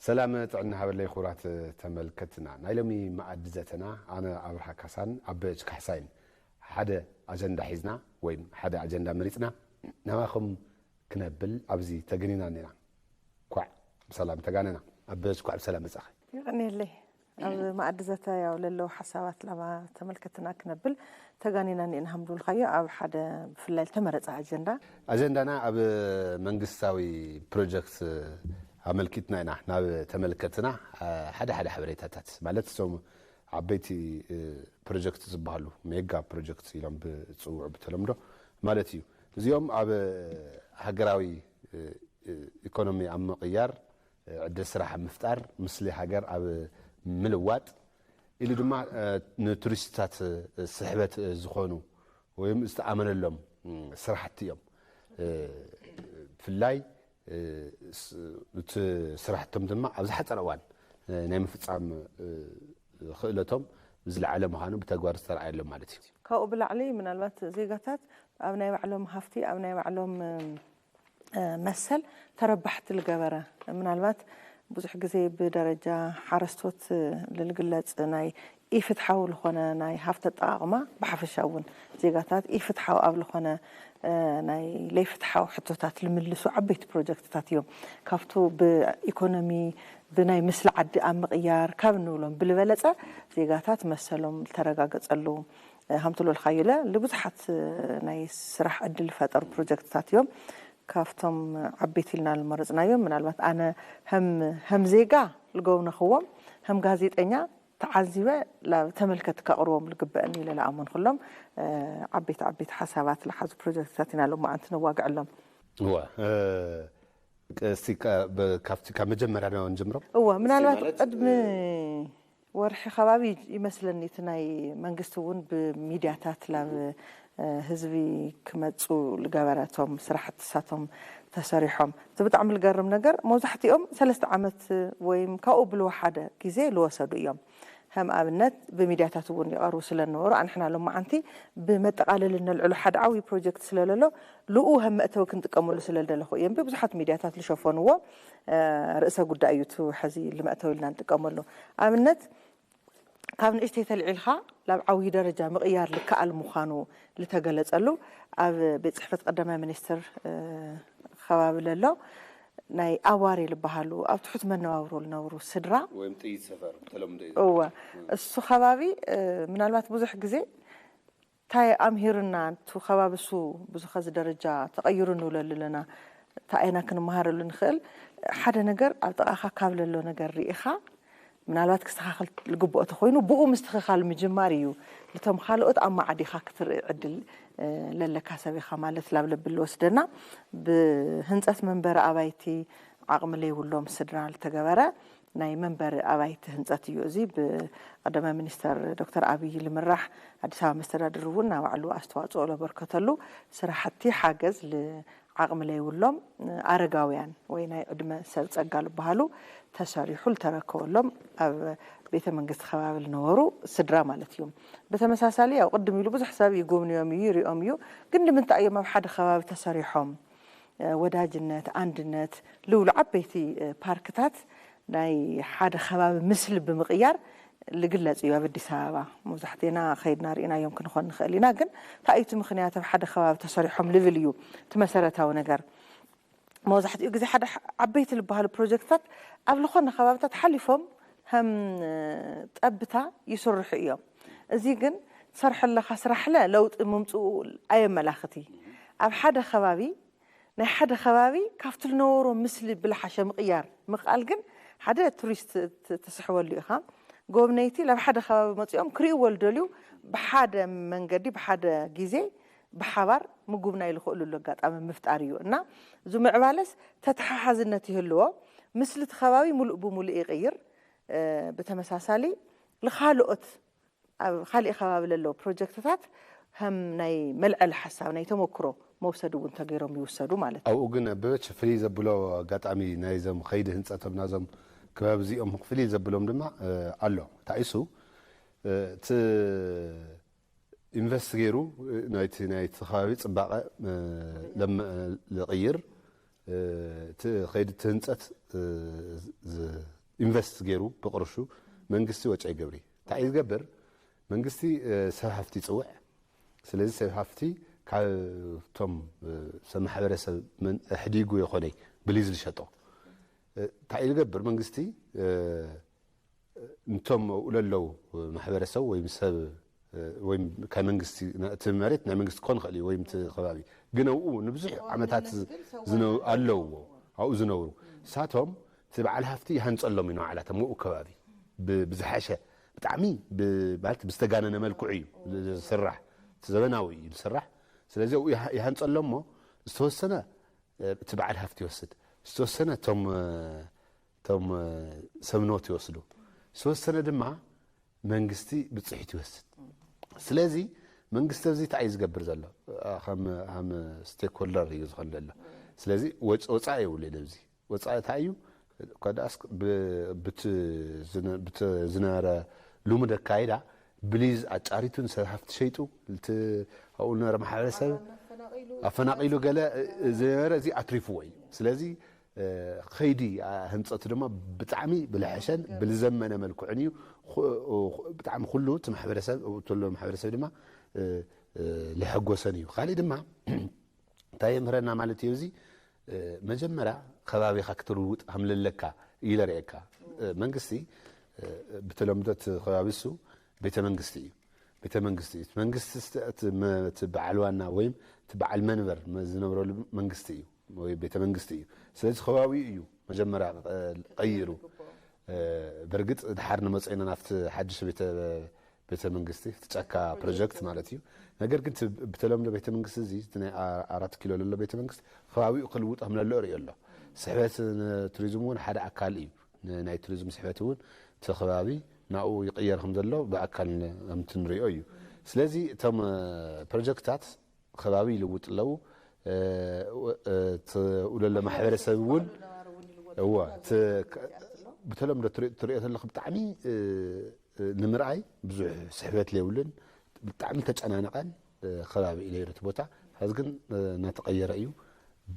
ሰላም ጥዕና ሃበለይ ክቡራት ተመልከትና። ናይ ሎሚ መኣዲ ዘተና ኣነ ኣብርሃ ካሳን ኣበች ካሕሳይን ሓደ ኣጀንዳ ሒዝና ወይም ሓደ ኣጀንዳ መሪጽና ናባኹም ክነብል ኣብዚ ተገኒና ኔና። ኳዕ ብሰላም ተጋነና። ኣበች ኳዕ ብሰላም መጻኺ። ይቕንየለይ። ኣብ መኣዲ ዘተ ያው ለለዉ ሓሳባት ላባ ተመልከትና ክነብል ተጋኒና ኔና ሃምዱልካዮ ኣብ ሓደ ብፍላይ ዝተመረጸ ኣጀንዳ። ኣጀንዳና ኣብ መንግስታዊ ፕሮጀክት ኣመልኪትና ኢና ናብ ተመልከትና ሓደ ሓደ ሓበሬታታት ማለት እቶም ዓበይቲ ፕሮጀክት ዝበሃሉ ሜጋ ፕሮጀክት ኢሎም ብፅውዑ ብተለምዶ ማለት እዩ። እዚኦም ኣብ ሃገራዊ ኢኮኖሚ ኣብ ምቕያር ዕድል ስራሕ ኣብ ምፍጣር፣ ምስሊ ሃገር ኣብ ምልዋጥ ኢሉ ድማ ንቱሪስትታት ስሕበት ዝኾኑ ወይም ዝተኣመነሎም ስራሕቲ እዮም። ብፍላይ እቲ ስራሕቶም ድማ ኣብ ዝሓፀረ እዋን ናይ ምፍፃም ክእለቶም ዝለዓለ ምዃኑ ብተግባር ዝተረኣየሎም ማለት እዩ። ካብኡ ብላዕሊ ምናልባት ዜጋታት ኣብ ናይ ባዕሎም ሃፍቲ ኣብ ናይ ባዕሎም መሰል ተረባሕቲ ዝገበረ ምናልባት ብዙሕ ግዜ ብደረጃ ሓረስቶት ዝግለጽ ናይ ኢፍትሓዊ ዝኾነ ናይ ሃፍቲ ኣጠቓቕማ ብሓፈሻ እውን ዜጋታት ኢፍትሓዊ ኣብ ዝኾነ ናይ ለይፍትሓዊ ሕቶታት ዝምልሱ ዓበይቲ ፕሮጀክትታት እዮም። ካብቱ ብኢኮኖሚ ብናይ ምስሊ ዓዲ ኣብ ምቕያር ካብ እንብሎም ብዝበለጸ ዜጋታት መሰሎም ዝተረጋገጸሉ ሃምቲ ልበልካዮ ኢለ ንብዙሓት ናይ ስራሕ ዕድል ዝፈጠሩ ፕሮጀክትታት እዮም። ካብቶም ዓበይቲ ኢልና ዝመረፅናዮም ምናልባት ኣነ ከም ከም ዜጋ ዝጎብነኽዎም ከም ጋዜጠኛ ተዓዚበ ናብ ተመልከትቲ ከቕርቦም ዝግበአኒ ኢለ ዝኣመንኩሎም ዓበይቲ ዓበይቲ ሓሳባት ዝሓዙ ፕሮጀክትታት ኢና ሎማዓንቲ ነዋግዐሎም። እወ እስቲ ካብቲ ካብ መጀመርያ ዶ ንጀምሮ? እወ ምናልባት ቅድሚ ወርሒ ከባቢ ይመስለኒ እቲ ናይ መንግስቲ እውን ብሚድያታት ናብ ህዝቢ ክመፁ ዝገበረቶም ስራሕቲ ንሳቶም ተሰሪሖም። እቲ ብጣዕሚ ዝገርም ነገር መብዛሕትኦም ሰለስተ ዓመት ወይም ካብኡ ብዝወሓደ ግዜ ዝወሰዱ እዮም። ከም ኣብነት ብሚድያታት እውን ይቐርቡ ስለ ዝነበሩ ኣንሕና ሎማዓንቲ ብመጠቓለሊ ነልዕሎ ሓደ ዓብዪ ፕሮጀክት ስለ ዘሎ ልኡ ከም መእተዊ ክንጥቀመሉ ስለ ዝደለኹ እዮም። ብብዙሓት ሚድያታት ዝሸፈንዎ ርእሰ ጉዳይ እዩ። እቲ ሕዚ ንመእተዊ ኢልና ንጥቀመሉ ኣብነት ካብ ንእሽተይ ተልዒልካ ናብ ዓብዪ ደረጃ ምቕያር ዝከኣል ምዃኑ ዝተገለፀሉ ኣብ ቤት ፅሕፈት ቀዳማይ ሚኒስትር ከባቢ ለሎ ናይ ኣዋሪ ዝበሃሉ ኣብ ትሑት መነባብሮ ዝነብሩ ስድራ ወይም ጥይት ሰፈር ብተለምዶ እዩ። እወ እሱ ከባቢ ምናልባት ብዙሕ ግዜ እንታይ ኣምሂርና እቲ ከባቢ እሱ ብዙ ኸዚ ደረጃ ተቐይሩ ንብለሉ ኣለና እንታይ ኢና ክንመሃረሉ ንኽእል ሓደ ነገር ኣብ ጥቓኻ ካብ ለሎ ነገር ርኢኻ ምናልባት ክስተኻኸል ዝግብኦ ተኾይኑ ብኡ ምስትኽኻል ምጅማር እዩ። ልቶም ካልኦት ኣማዓዲኻ ክትርኢ ዕድል ለለካ ሰብ ኢኻ ማለት ላብ ለብል ዝወስደና ብህንፀት መንበሪ ኣባይቲ ዓቕሚ ለይብሎም ስድራ ዝተገበረ ናይ መንበሪ ኣባይቲ ህንፀት እዩ። እዚ ብቀዳማይ ሚኒስተር ዶክተር ኣብይ ልምራሕ ኣዲስ ኣበባ መስተዳድር እውን ናባዕሉ ኣስተዋፅኦ ለበርከተሉ ስራሕቲ ሓገዝ ዓቕሚ ለይብሎም ኣረጋውያን ወይ ናይ ዕድመ ሰብ ጸጋ ዝበሃሉ ተሰሪሑ ዝተረከበሎም ኣብ ቤተ መንግስቲ ከባቢ ዝነበሩ ስድራ ማለት እዩ። ብተመሳሳሊ ያው ቅድም ኢሉ ብዙሕ ሰብ ይጉብንዮም እዩ ይሪኦም እዩ። ግን ንምንታይ እዮም ኣብ ሓደ ከባቢ ተሰሪሖም? ወዳጅነት፣ ኣንድነት ልብሉ ዓበይቲ ፓርክታት ናይ ሓደ ከባቢ ምስሊ ብምቕያር ዝግለጽ እዩ ኣብ ኣዲስ ኣበባ። መብዛሕቴና ከይድና ርኢናዮም ክንኾን ንኽእል ኢና፣ ግን እንታይ እዩ እቲ ምኽንያት ኣብ ሓደ ከባቢ ተሰሪሖም ዝብል እዩ እቲ መሰረታዊ ነገር። መብዛሕትኡ ግዜ ሓደ ዓበይቲ ዝበሃሉ ፕሮጀክትታት ኣብ ዝኾነ ከባብታት ሓሊፎም ከም ጠብታ ይስርሑ እዮም። እዚ ግን ትሰርሖ ኣለኻ ስራሕለ ለውጢ ምምፅኡ ኣየመላኽት እዩ። ኣብ ሓደ ከባቢ ናይ ሓደ ከባቢ ካብቲ ዝነበሮ ምስሊ ብልሓሸ ምቕያር ምኽኣል ግን ሓደ ቱሪስት ትስሕበሉ ኢኻ። ጎብነይቲ ናብ ሓደ ከባቢ መፂኦም ክርእይዎ ዝደልዩ ብሓደ መንገዲ ብሓደ ግዜ ብሓባር ምጉብናይ ዝኽእልሉ ኣጋጣሚ ምፍጣር እዩ እና እዚ ምዕባለስ ተተሓሓዝነት ይህልዎ። ምስሊ እቲ ከባቢ ሙሉእ ብሙሉእ ይቕይር። ብተመሳሳሊ ንኻልኦት ኣብ ካሊእ ከባቢ ለለዉ ፕሮጀክትታት ከም ናይ መልዐሊ ሓሳብ ናይ ተመክሮ መውሰዲ እውን ተገይሮም ይውሰዱ ማለት እዩ። ኣብኡ ግን ኣበበች ፍልይ ዘብሎ ኣጋጣሚ ናይዞም ከይዲ ህንፀቶም ናዞም ከባቢ እዚኦም ፍልይ ዘብሎም ድማ ኣሎ። እንታይ እሱ እቲ ኢንቨስት ገይሩ ናይቲ ናይቲ ከባቢ ፅባቐ ለመ- ዝቕይር እቲ ከይዲ እቲ ህንፀት ኢንቨስት ገይሩ ብቕርሹ መንግስቲ ወጪ ይገብር እዩ። እንታይ እዩ ዝገብር? መንግስቲ ሰብ ሃፍቲ ይፅውዕ። ስለዚ ሰብ ሃፍቲ ካብቶም ሰብ ማሕበረሰብ ኣሕዲጉ ይኾነይ ብሊዝ ዝሸጦ እንታይ እዩ ዝገብር? መንግስቲ እንቶም ኣብኡ ለለዉ ማሕበረሰብ ወይም ሰብ ወይም ካብ መንግስቲ እቲ መሬት ናይ መንግስቲ ክኾን ይኽእል እዩ ወይም እቲ ከባቢ ግን ኣብኡ ንብዙሕ ዓመታት ኣለውዎ ኣብኡ ዝነብሩ እሳቶም እቲ በዓል ሃፍቲ ይሃንፀሎም እዩ ንባዕላቶም ኣብኡ ከባቢ ብዝሓሸ ብጣዕሚ ማለት ብዝተጋነነ መልክዑ እዩ ዝስራሕ ዘበናዊ እዩ ዝስራሕ ስለዚ ኣብኡ ይሃንፀሎም እሞ ዝተወሰነ እቲ በዓል ሃፍቲ ይወስድ ዝተወሰነ እቶም እቶም ሰብኖት ይወስዱ ዝተወሰነ ድማ መንግስቲ ብፅሒት ይወስድ ስለዚ መንግስቲ ኣብዚ እንታይ እዩ ዝገብር ዘሎ ከም ስቴክሆልደር እዩ ዝኸን ዘሎ ስለዚ ወፃኢ የብሉ ኣብዚ ወፃኢ እንታይ እዩ ከዳስ ብቲ ዝነበረ ልሙድ ኣካይዳ ብሊዝ ኣጫሪቱ ንሰብ ሃፍቲ ሸይጡ ኣብኡ ዝነበረ ማሕበረሰብ ኣፈናቂሉ ገለ ዝነበረ እዚ ኣትሪፍዎ እዩ ስለዚ ከይዲ ህንፀቱ ድማ ብጣዕሚ ብልሐሸን ብልዘመነ መልክዑን እዩ ብጣዕሚ ኩሉ እቲ ማሕበረሰብ ተሎ ማሕበረሰብ ድማ ልሐጎሰን እዩ ካሊእ ድማ እንታይ የምህረና ማለት እዩ እዚ መጀመርያ ከባቢኻ ክትልውጥ ሃምለለካ ኢለ ርእየካ መንግስቲ ብተለምዶ እቲ ከባቢ እሱ ቤተ መንግስቲ እዩ ቤተ መንግስቲ እዩ መንግስቲ እቲ በዓል ዋና ወይም እቲ በዓል መንበር ዝነብረሉ መንግስቲ እዩ ወይ ቤተ መንግስቲ እዩ ስለዚ ከባቢኡ እዩ መጀመርያ ቀይሩ በርግጥ ድሓር ንመፅእና ናብቲ ሓድሽ ቤተ ቤተ መንግስቲ እቲ ጫካ ፕሮጀክት ማለት እዩ ነገር ግን ብተለምዶ ቤተ መንግስቲ እዚ ናይ ኣራት ኪሎ ለሎ ቤተ መንግስቲ ከባቢኡ ክልውጥ ከም ለሎ ርእዮ ኣሎ ስሕበት ቱሪዝም እውን ሓደ ኣካል እዩ ናይ ቱሪዝም ስሕበት እውን እቲ ከባቢ ናብኡ ይቅየር ከም ዘሎ ብኣካል ከምቲ ንሪኦ እዩ ስለዚ እቶም ፕሮጀክትታት ከባቢ ይልውጥ ኣለዉ ትውለሎ ማሕበረሰብ እውን እዋ ብተለምዶ ትሪኦ ተለኹ ብጣዕሚ ንምርኣይ ብዙሕ ስሕበት ለይብሉን ብጣዕሚ ተጨናነቐን ከባቢ ኢለ ይረት ቦታ ሐዚ ግን እናተቐየረ እዩ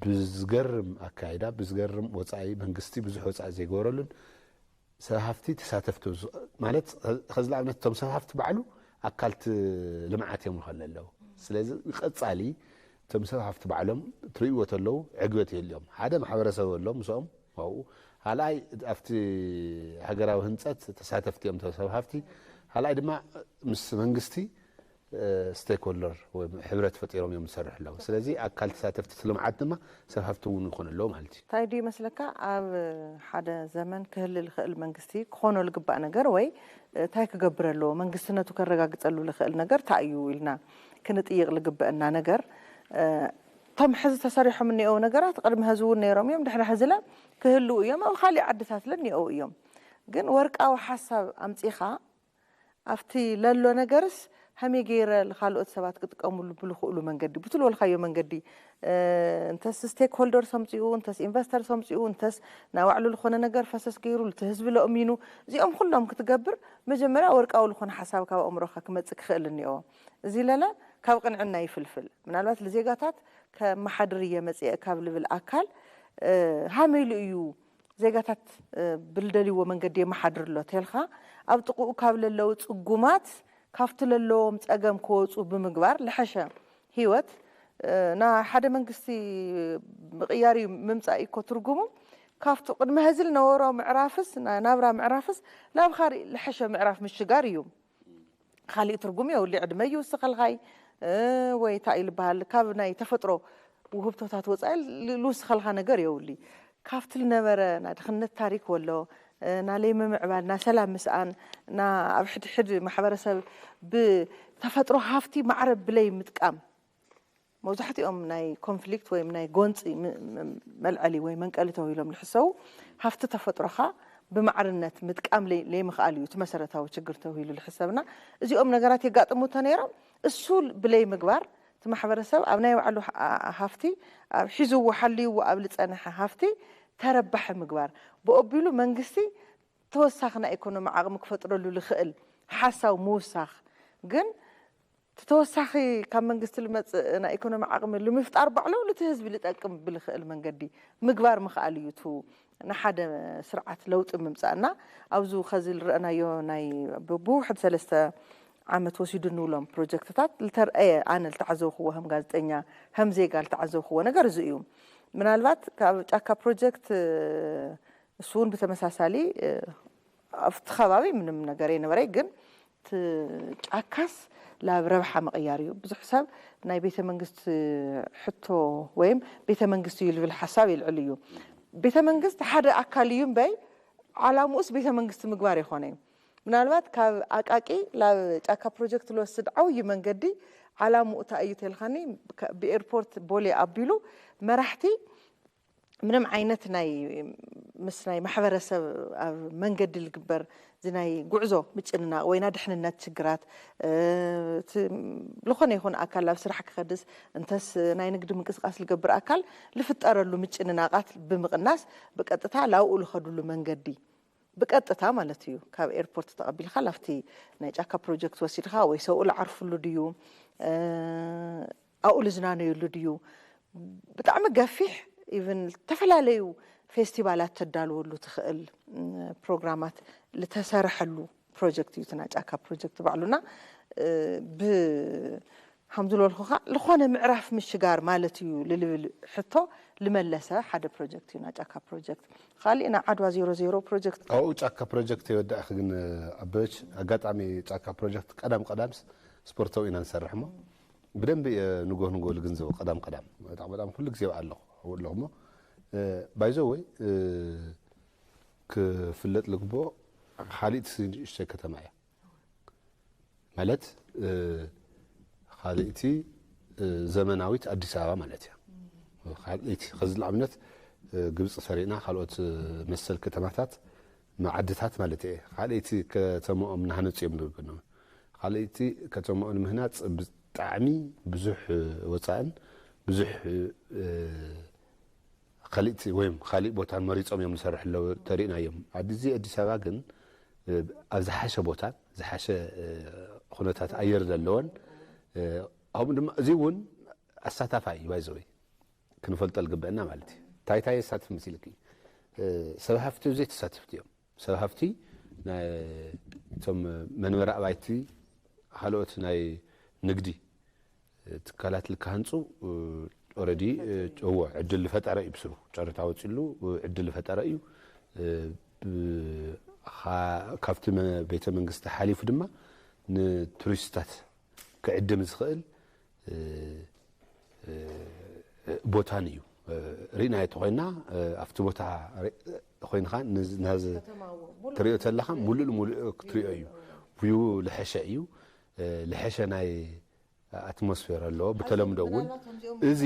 ብዝገርም ኣካይዳ ብዝገርም ወፃኢ መንግስቲ ብዙሕ ወፃኢ ዘይገበረሉን ሰብ ሃፍቲ ተሳተፍቲ ማለት ከዚ ንኣብነት እቶም ሰብ ሃፍቲ ባዕሉ ኣካልቲ ልምዓት እዮም ንኸለ ኣለዉ ስለዚ ቀፃሊ እቶም ሰብ ሃፍቲ ባዕሎም ትርእይዎ ተለዉ ዕግበት የልዮም ሓደ ማሕበረሰብ ኣሎ ምስኦም ኣብኡ ካልኣይ ኣብቲ ሃገራዊ ህንፀት ተሳተፍቲ እዮም ሰብ ሃፍቲ ካልኣይ ድማ ምስ መንግስቲ ስቴክሆልደር ወይ ሕብረት ፈጢሮም እዮም ዝሰርሑ ኣለዉ ስለዚ ኣካል ተሳተፍቲ እቲ ልምዓት ድማ ሰብ ሃፍቲ እውን ይኾኑ ኣለዉ ማለት እዩ እንታይ ድዩ ይመስለካ ኣብ ሓደ ዘመን ክህሊ ዝኽእል መንግስቲ ክኾኖ ዝግባእ ነገር ወይ እንታይ ክገብር ኣለዎ መንግስቲ ነቱ ከረጋግፀሉ ዝኽእል ነገር እንታይ እዩ ኢልና ክንጥይቕ ዝግበአና ነገር እቶም ሕዚ ተሰሪሖም እኒአው ነገራት ቅድሚ ሕዚ እውን ነይሮም እዮም ድሕሪ ሕዚ ለ ክህልው እዮም ኣብ ካሊእ ዓድታት ለ እኒአው እዮም ግን ወርቃዊ ሓሳብ ኣምፂኻ ኣብቲ ለሎ ነገርስ ከመይ ገይረ ካልኦት ሰባት ክጥቀምሉ ብልኽእሉ መንገዲ ብትልወልካዮ መንገዲ እንተስ ስቴክ ሆልደርስ ኣምፅኡ እንተስ ኢንቨስተርስ ኣምፅኡ እንተስ ናይ ባዕሉ ዝኾነ ነገር ፈሰስ ገይሩ እቲ ህዝቢ ለእሚኑ እዚኦም ኩሎም ክትገብር መጀመርያ ወርቃዊ ዝኾነ ሓሳብ ካብ ኣእምሮኻ ክመፅእ ክኽእል እኒኦ እዚ ለለ ካብ ቅንዕና ይፍልፍል ምናልባት ልዜጋታት ከመሓድር እየ መፅአ ካብ ልብል ኣካል ሃመይሉ እዩ ዜጋታት ብልደልዎ መንገዲ የመሓድር ኣሎ ተልካ ኣብ ጥቕኡ ካብ ለለዉ ፅጉማት ካብቲ ለለዎም ፀገም ክወፁ ብምግባር ልሐሸ ህይወት ና ሓደ መንግስቲ ምቕያር እዩ ምምፃእ እኮ ትርጉሙ ካብቲ ቅድሚ ህዚ ዝነበሮ ምዕራፍስ ናብራ ምዕራፍስ ናብ ካሊእ ልሐሸ ምዕራፍ ምሽጋር እዩ ካሊእ ትርጉም የውሊ ዕድመ ይውስኸልኻይ ወይ እንታይ እዩ ዝበሃል ካብ ናይ ተፈጥሮ ውህብቶታት ወፃኢ ልውስኸልካ ነገር የውሊ ካብቲ ዝነበረ ናይ ድኽነት ታሪክ ወሎ ና ለይምምዕባል ና ሰላም ምስኣን ና ኣብ ሕድሕድ ማሕበረሰብ ብተፈጥሮ ሃፍቲ ማዕረ ብለይ ምጥቃም መብዛሕትኦም ናይ ኮንፍሊክት ወይ ናይ ጎንፂ መልዐሊ ወይ መንቀሊ ተባሂሎም ዝሕሰቡ ሃፍቲ ተፈጥሮኻ ብማዕርነት ምጥቃም ለይምኽኣል እዩ እቲ መሰረታዊ ችግር ተባሂሉ ዝሕሰብና እዚኦም ነገራት የጋጥሙ ተነይሮም እሱ ብለይ ምግባር እቲ ማሕበረሰብ ኣብ ናይ ባዕሉ ሃፍቲ ኣብ ሒዝዎ ሓልይዎ ኣብ ዝፀንሐ ሃፍቲ ተረባሒ ምግባር ብኦቢሉ መንግስቲ ተወሳኺ ናይ ኢኮኖሚ ዓቕሚ ክፈጥረሉ ዝኽእል ሓሳብ ምውሳኽ ግን እቲ ተወሳኺ ካብ መንግስቲ ልመፅእ ናይ ኢኮኖሚ ዓቕሚ ልምፍጣር ባዕሉ ነቲ ህዝቢ ልጠቅም ብልኽእል መንገዲ ምግባር ምኽኣል እዩ። እቱ ንሓደ ስርዓት ለውጢ ምምፃእና ኣብዚ ኸዚ ዝረአናዮ ናይ ብውሕድ ሰለስተ ዓመት ወሲዱ እንብሎም ፕሮጀክትታት ልተርአየ ኣነ ልተዓዘብክዎ ከም ጋዜጠኛ ከም ዜጋ ልተዓዘብክዎ ነገር እዚ እዩ። ምናልባት ካብ ጫካ ፕሮጀክት እሱ እውን ብተመሳሳሊ ኣብቲ ከባቢ ምንም ነገር የነበረይ ግን ጫካስ ላብ ረብሓ ምቕያር እዩ። ብዙሕ ሰብ ናይ ቤተ መንግስቲ ሕቶ ወይም ቤተ መንግስቲ እዩ ልብል ሓሳብ ይልዕል እዩ። ቤተ መንግስቲ ሓደ ኣካል እዩ እምበይ ዓላምኡስ ቤተ መንግስቲ ምግባር ይኾነ እዩ። ምናልባት ካብ ኣቃቂ ላብ ጫካ ፕሮጀክት ልወስድ ዓብዪ መንገዲ ዓላምኡ እንታይ እዩ ተልኻኒ ብኤርፖርት ቦሌ ኣቢሉ መራሕቲ ምንም ዓይነት ናይ ምስ ናይ ማሕበረሰብ ኣብ መንገዲ ልግበር እዚ ናይ ጉዕዞ ምጭንናቕ ወይና ድሕንነት ችግራት ዝኾነ ይኹን ኣካል ናብ ስራሕ ክኸድስ እንተስ ናይ ንግዲ ምንቅስቃስ ልገብር ኣካል ልፍጠረሉ ምጭንናቓት ብምቕናስ ብቀጥታ ላብኡ ልኸዱሉ መንገዲ ብቀጥታ ማለት እዩ ካብ ኤርፖርት ተቐቢልካ ላብቲ ናይ ጫካ ፕሮጀክት ወሲድካ ወይ ሰብኡ ልዓርፍሉ ድዩ ኣብኡ ልዝናነዩሉ ድዩ ብጣዕሚ ገፊሕ ኢቭን ዝተፈላለዩ ፌስቲቫላት ተዳልወሉ ትኽእል ፕሮግራማት ልተሰርሐሉ ፕሮጀክት እዩ። እቲ ናይ ጫካ ፕሮጀክት ባዕሉና ብ ከም ዝበልኩኻ ልኾነ ምዕራፍ ምሽጋር ማለት እዩ ልልብል ሕቶ ልመለሰ ሓደ ፕሮጀክት እዩ ናይ ጫካ ፕሮጀክት። ካሊእ ናይ ዓድዋ ዜሮ ዜሮ ፕሮጀክት ኣብኡ ጫካ ፕሮጀክት የወዳእኺ ግን ኣበበች ኣጋጣሚ ጫካ ፕሮጀክት ቀዳም ቀዳምስ ስፖርታዊ ኢና ንሰርሕ እሞ ብደንቢ እየ ንጎህ ንጎህ ልግንዘቦ ቀዳም ቀዳም በጣም በጣም ኩሉ ግዜ ይበዓል ኣለኹ ኣብኡ ኣለኹ እሞ ባይዘወይ ክፍለጥ ልግቦ ካሊእቲ ንእሽተይ ከተማ እያ ማለት ካልእቲ ዘመናዊት ኣዲስ ኣበባ ማለት እያ። ካልእቲ ከዚ ንኣብነት ግብፂ ሰሪእና ካልኦት መሰል ከተማታት መዓድታት ማለት እየ። ካልእቲ ከተምኦም እናሃነፁ እዮም ንብል ካልእቲ ከተምኦ ንምህናፅ ብጣዕሚ ብዙሕ ወፃእን ብዙሕ ካልእቲ ወይም ካሊእ ቦታን መሪፆም እዮም ዝሰርሑ ኣለዉ ተሪእናዮም። ኣብዚ ኣዲስ ኣበባ ግን ኣብ ዝሓሸ ቦታን ዝሓሸ ኩነታት ኣየር ዘለዎን ኣብኡ ድማ እዚ እውን ኣሳታፋይ እዩ ባይዘወይ ክንፈልጦ ዝግበአና ማለት እዩ። እንታይ እንታይ የሳትፍ መሲልኪ ሰብ ሃፍቲ ዘይተሳተፍቲ እዮም ሰብ ሃፍቲ እቶም መንበሪ ኣባይቲ ካልኦት ናይ ንግዲ ትካላት ልካሃንፁ ኦረዲ እዎ ዕድል ልፈጠረ እዩ ብስሩ ጨረታ ወፂሉ ዕድል ልፈጠረ እዩ ካብቲ ቤተ መንግስቲ ሓሊፉ ድማ ንቱሪስትታት ክዕድም ዝኽእል ቦታን እዩ ርኢናዮ ተኮይና ኣብቲ ቦታ ኮይንካ ትሪኦ ተለካ ሙሉእ ሙሉእ ክትሪኦ እዩ ቪው ልሐሸ እዩ ልሐሸ ናይ ኣትሞስፌር ኣለዎ ብተለምዶ እውን እዚ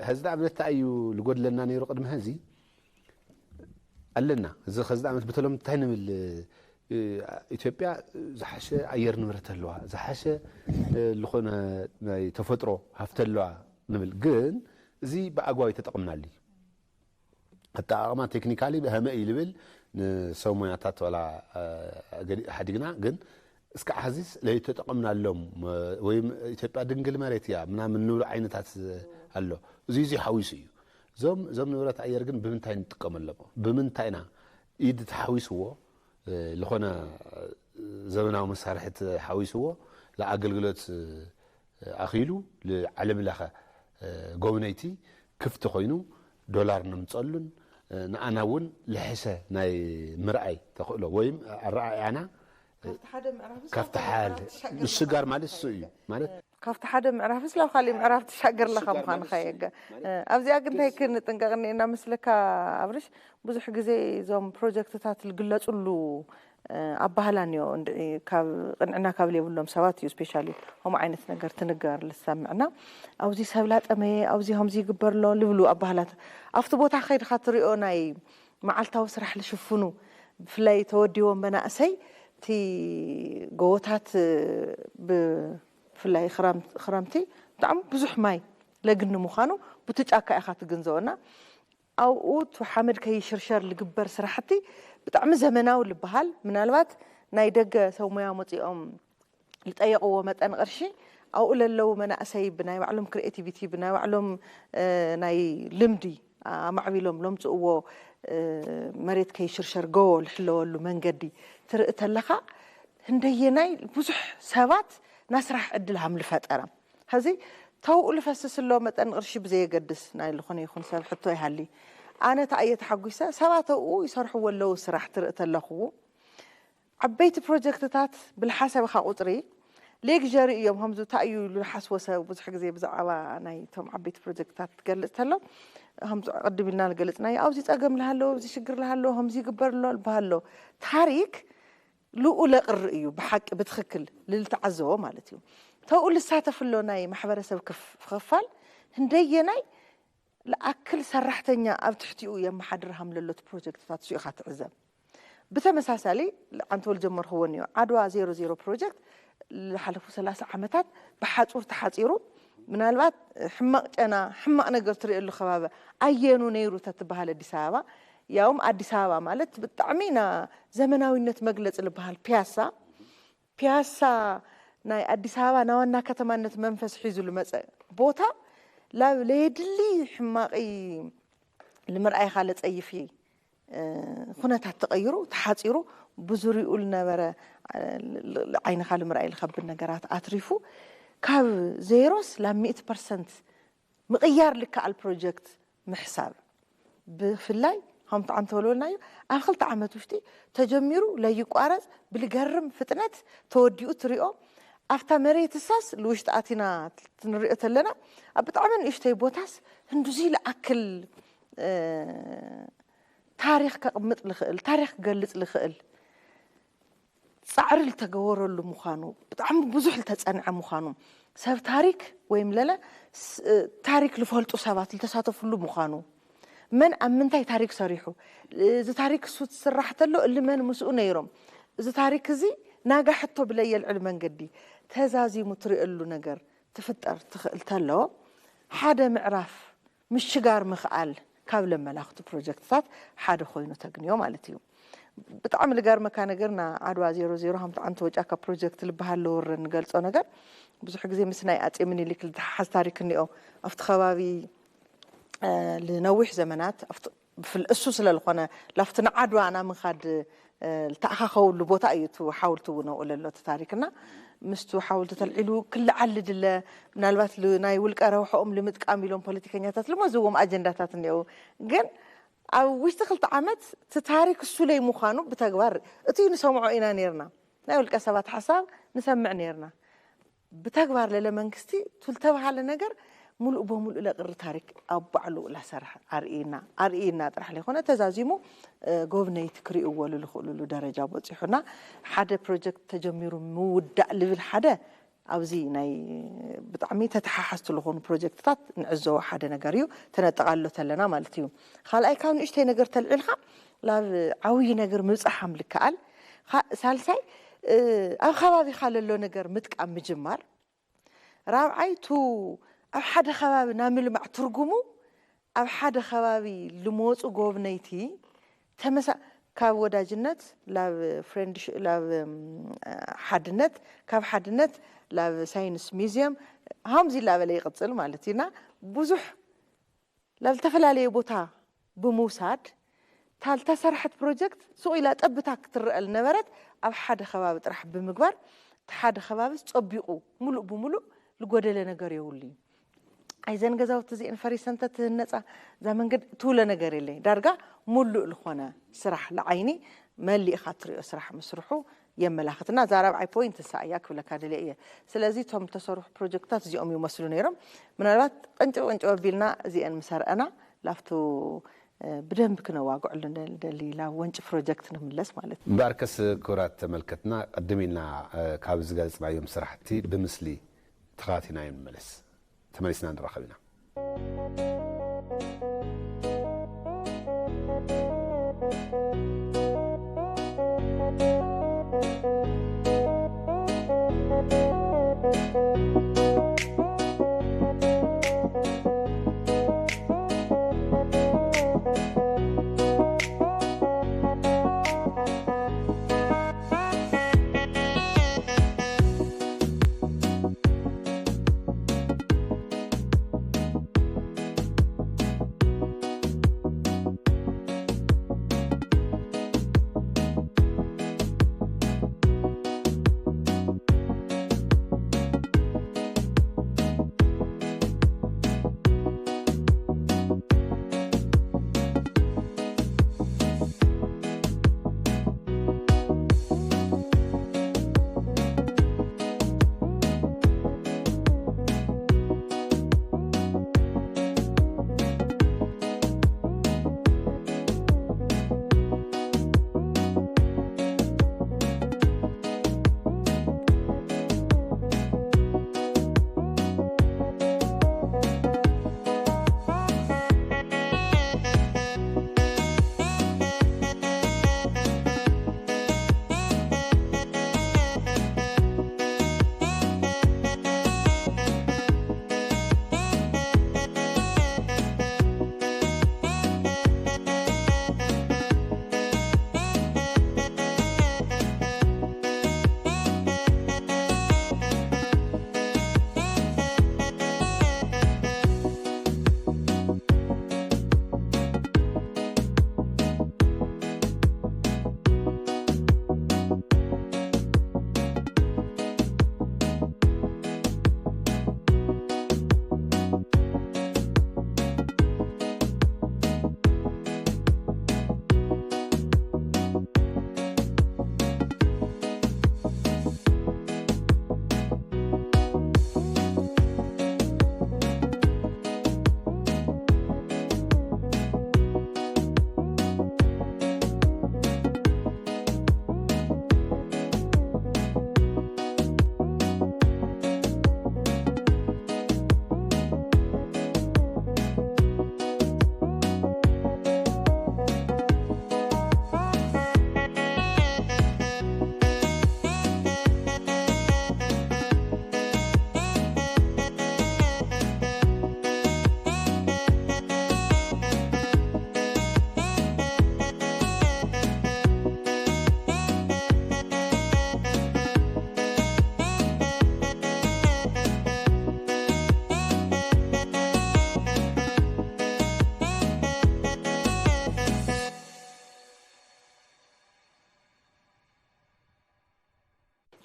ሕዚ ንኣብነት እንታይ እዩ ዝጎድለና ነይሩ ቅድሚ ሕዚ ኣለና እዚ ከዚ ንኣብነት ብተለምዶ እንታይ ንብል ኢትዮጵያ ዝሓሸ ኣየር ንብረት ኣለዋ ዝሓሸ ዝኾነ ናይ ተፈጥሮ ሃፍቲ ኣለዋ ንብል ግን እዚ ብኣግባብ ተጠቕምናሉ ኣጠቓቕማ ቴክኒካሊ ብሀመ እዩ ልብል ንሰብ ሞያታት ዋላ ሓዲግና ግን እስካዕ ሐዚስ ለይተጠቐምናሎም ወይም ኢትዮጵያ ድንግል መሬት እያ ምናምን ንብሉ ዓይነታት ኣሎ። እዚ እዚ ሓዊሱ እዩ። እዞም እዞም ንብረት ኣየር ግን ብምንታይ ንጥቀመሎም? ብምንታይ ኢና ኢድ ተሓዊስዎ ዝኾነ ዘመናዊ መሳርሒ ተሓዊስዎ ለኣገልግሎት ኣኺሉ ንዓለም ለኸ ጎብነይቲ ክፍቲ ኮይኑ ዶላር ነምፀሉን ንኣና እውን ልሕሰ ናይ ምርኣይ ተኽእሎ ወይም ኣረኣእያና ካብቲ ሓደ ምዕራፍስ ካብቲ ሓደ ሓደ ምዕራፍ ትሻገር ምሽጋር ማለት እሱ እዩ ማለት ካብቲ ሓደ ምዕራፍስ ናብ ካሊእ ምዕራፍ ትሻገር ኣለኻ ምዃንኻ የገ ኣብዚኣ ግን እንታይ ክንጥንቀቕ እኒኤና መስለካ ኣብርሽ ብዙሕ ግዜ እዞም ፕሮጀክትታት ዝግለፅሉ ኣባህላ እኒኦ እንድዒ ካብ ቅንዕና ካብ ዘይብሎም ሰባት እዩ ስፔሻሊ ከምኡ ዓይነት ነገር ትንገር ልሰምዕና ኣብዚ ሰብ ላጠመየ ኣብዚ ከምዚ ይግበር ኣሎ ልብሉ ኣባህላት ኣብቲ ቦታ ከይድካ ትሪኦ ናይ መዓልታዊ ስራሕ ልሽፍኑ ብፍላይ ተወዲቦም መናእሰይ እቲ ጎቦታት ብፍላይ ክረምቲ ብጣዕሚ ብዙሕ ማይ ለግኒ ምዃኑ ብቲ ጫካ ኢኻ ትግንዘቦና ኣብኡ እቲ ሓመድ ከይሽርሸር ልግበር ስራሕቲ ብጣዕሚ ዘመናዊ ልበሃል ምናልባት ናይ ደገ ሰብ ሞያ መፂኦም ልጠየቕዎ መጠን ቅርሺ ኣብኡ ለለዉ መናእሰይ ብናይ ባዕሎም ክሪኤቲቪቲ፣ ብናይ ባዕሎም ናይ ልምዲ ኣማዕቢሎም ለምፅእዎ፣ መሬት ከይሽርሸር ጎቦ ልሕለወሉ መንገዲ ትርኢ ተለኻ፣ ህንደየናይ ብዙሕ ሰባት ናይ ስራሕ ዕድል ሃም ልፈጠረ። ሕዚ ተውኡ ልፈስስ ኣሎ መጠን ቅርሺ ብዘየገድስ፣ ናይ ዝኾነ ይኹን ሰብ ሕቶ ይሃሊ፣ ኣነ ተኣየ ተሓጒሰ። ሰባት ኣብኡ ይሰርሕዎ ኣለዉ ስራሕ ትርኢ ተለኽዎ። ዓበይቲ ፕሮጀክትታት ብልሓሰብኻ ቁፅሪ ሌግሪ እዮም። ከምዚ እንታይ እዩ ኢሉ ዝሓስቦ ሰብ ብዙሕ ግዜ ብዛዕባ ናይቶም ዓበይቲ ፕሮጀክትታት ትገልፅ ተሎ፣ ከምዚ ቅድም ኢልና ዝገለፅናዮ ኣብዚ ፀገም ልሃለዎ፣ ኣብዚ ሽግር ልሃለዎ፣ ከምዚ ይግበር ኣሎ ልበሃሎ። ታሪክ ልኡ ለቕሪ እዩ ብሓቂ ብትኽክል ልልተዓዘቦ ማለት እዩ። ተብኡ ልሳተፍ ኣሎ ናይ ማሕበረሰብ ክፋል ህንደየናይ ልኣክል ሰራሕተኛ ኣብ ትሕቲኡ የመሓድር ሃምለሎት ፕሮጀክትታት እሱ ኢኻ ትዕዘብ። ብተመሳሳሊ ዓንተወል ጀመርክዎ እኒኦ ዓድዋ ዜሮ ዜሮ ፕሮጀክት ልሓለፉ ሰላሳ ዓመታት ብሓፁር ተሓፂሩ። ምናልባት ሕማቕ ጨና ሕማቕ ነገር ትርእየሉ ከባቢ ኣየኑ ነይሩ ተትበሃል ኣዲስ ኣበባ፣ ያውም ኣዲስ ኣበባ ማለት ብጣዕሚ ና ዘመናዊነት መግለፂ ልበሃል ፒያሳ ፒያሳ ናይ ኣዲስ ኣበባ ናዋና ከተማነት መንፈስ ሒዙ ልመፀ ቦታ ላብ ለየድሊ ሕማቒ ልምርኣይኻ ለፀይፊ ኩነታት ተቐይሩ ተሓፂሩ ብዙሪኡ ልነበረ ዓይንኻ ልምርኣይ ልኸብድ ነገራት ኣትሪፉ ካብ ዜሮስ ላብ ሚእቲ ፐርሰንት ምቕያር ልከኣል ፕሮጀክት ምሕሳብ ብፍላይ ከምቲ ዓንተወልወልናዮ ኣብ ክልተ ዓመት ውሽጢ ተጀሚሩ ለይቋረፅ ብልገርም ፍጥነት ተወዲኡ ትሪኦ ኣብታ መሬት እሳስ ልውሽጢ ኣቲና ትንሪኦ ተለና ኣብ ብጣዕሚ ንእሽተይ ቦታስ ህንዱዚ ልኣክል ታሪክ ከቕምጥ ልኽእል ታሪክ ክገልፅ ልኽእል ፃዕሪ ልተገበረሉ ምዃኑ ብጣዕሚ ብዙሕ ልተፀንዐ ምዃኑ ሰብ ታሪክ ወይም ለለ ታሪክ ልፈልጡ ሰባት ልተሳተፍሉ ምዃኑ መን ኣብ ምንታይ ታሪክ ሰሪሑ እዚ ታሪክ እሱ ትስራሕ ተሎ እሊ መን ምስኡ ነይሮም እዚ ታሪክ እዚ ናጋ ሕቶ ብለየልዕል መንገዲ ተዛዚሙ ትርእየሉ ነገር ትፍጠር ትኽእል ተሎ ሓደ ምዕራፍ ምሽጋር ምኽኣል ካብ ለመላኽቱ ፕሮጀክትታት ሓደ ኮይኑ ተግንዮ ማለት እዩ። ብጣዕሚ ልገርመካ ነገር ና ዓድዋ ዜሮ ዜሮ ሃምቲ ዓንተ ወጫካ ፕሮጀክት ልበሃል ለወረ ንገልጾ ነገር ብዙሕ ግዜ ምስ ናይ ኣጼ ምኒልክ ልተሓሓዝ ታሪክ እኒኦ ኣብቲ ከባቢ ልነዊሕ ዘመናት ኣብቲ ብፍል እሱ ስለ ዝኾነ ላፍቲ ንዓድዋ ና ምኻድ ልተኣኻኸውሉ ቦታ እዩ እቲ ሓውልቲ እውን ኣብኡ ለሎ እቲ ታሪክና ምስቱ ሓውልቲ ተልዒሉ ክልዓል ልድለ ምናልባት ናይ ውልቀ ረብሐኦም ልምጥቃም ኢሎም ፖለቲከኛታት ልመዝዎም ኣጀንዳታት እኒአው ግን ኣብ ውሽጢ ክልተ ዓመት እቲ ታሪክ እሱ ለይ ምዃኑ ብተግባር እቲ ንሰምዖ ኢና ነርና ናይ ውልቀ ሰባት ሓሳብ ንሰምዕ ነርና ብተግባር ለለ መንግስቲ ቱልተባሃለ ነገር ሙሉእ በሙሉእ ለቅሪ ታሪክ ኣብ ባዕሉ ላሰርሐ ኣርእና ኣርእና ጥራሕ ለይኮነ ተዛዚሙ ጎብነይቲ ክርእይዎ ልልኽእሉሉ ደረጃ በፂሑና ሓደ ፕሮጀክት ተጀሚሩ ምውዳእ ልብል ሓደ ኣብዚ ናይ ብጣዕሚ ተተሓሓዝቲ ዝኾኑ ፕሮጀክትታት ንዕዘቦ ሓደ ነገር እዩ ተነጠቃሎ ተለና ማለት እዩ ካልኣይ ካብ ንእሽተይ ነገር ተልዒልካ ላብ ዓብዪ ነገር ምብፃሕ ምልከኣል ሳልሳይ ኣብ ከባቢኻ ለሎ ነገር ምጥቃም ምጅማር ራብዓይ ቱ ኣብ ሓደ ከባቢ ናይ ምልማዕ ትርጉሙ ኣብ ሓደ ከባቢ ልመፁ ጎብነይቲ ተመሳ ካብ ወዳጅነት ላብ ፍሬንድሽ ላብ ሓድነት ካብ ሓድነት ላብ ሳይንስ ሚዚየም ሃምዚ ላበለ ይቕፅል ማለት እዩና ብዙሕ ላብ ዝተፈላለየ ቦታ ብምውሳድ ታልተሰርሐት ፕሮጀክት ሱቕ ኢላ ጠብታ ክትረአ ልነበረት ኣብ ሓደ ከባቢ ጥራሕ ብምግባር እቲ ሓደ ከባቢ ፀቢቑ ሙሉእ ብሙሉእ ልጎደለ ነገር የብሉ እዩ ኣይዘን ገዛውቲ እዚአን ፈሪሰን ተትህነፃ እዛ መንገዲ ትውለ ነገር የለይ ዳርጋ ሙሉእ ልኾነ ስራሕ ልዓይኒ መሊእኻ ትሪኦ ስራሕ ምስርሑ የመላኽትና እዛ ራብዓይ ፖይንት እሳ እያ ክብለካ ደልየ እየ ስለዚ እቶም ተሰርሑ ፕሮጀክትታት እዚኦም ይመስሉ ነይሮም ምናልባት ቅንጭብ ቅንጭብ ኣቢልና እዚአን ምሰርአና ላፍቱ ብደንብ ክነዋግዐሉ ንደሊ ናብ ወንጪ ፕሮጀክት ንምለስ ማለት እዩ። እምበኣርከስ ክቡራት ተመልከትና ቅድም ኢልና ካብ ዝገለፅናዮም ስራሕቲ ብምስሊ ተኸታቲናዮም ንመለስ። ተመሊስና ንራኸብ ኢና።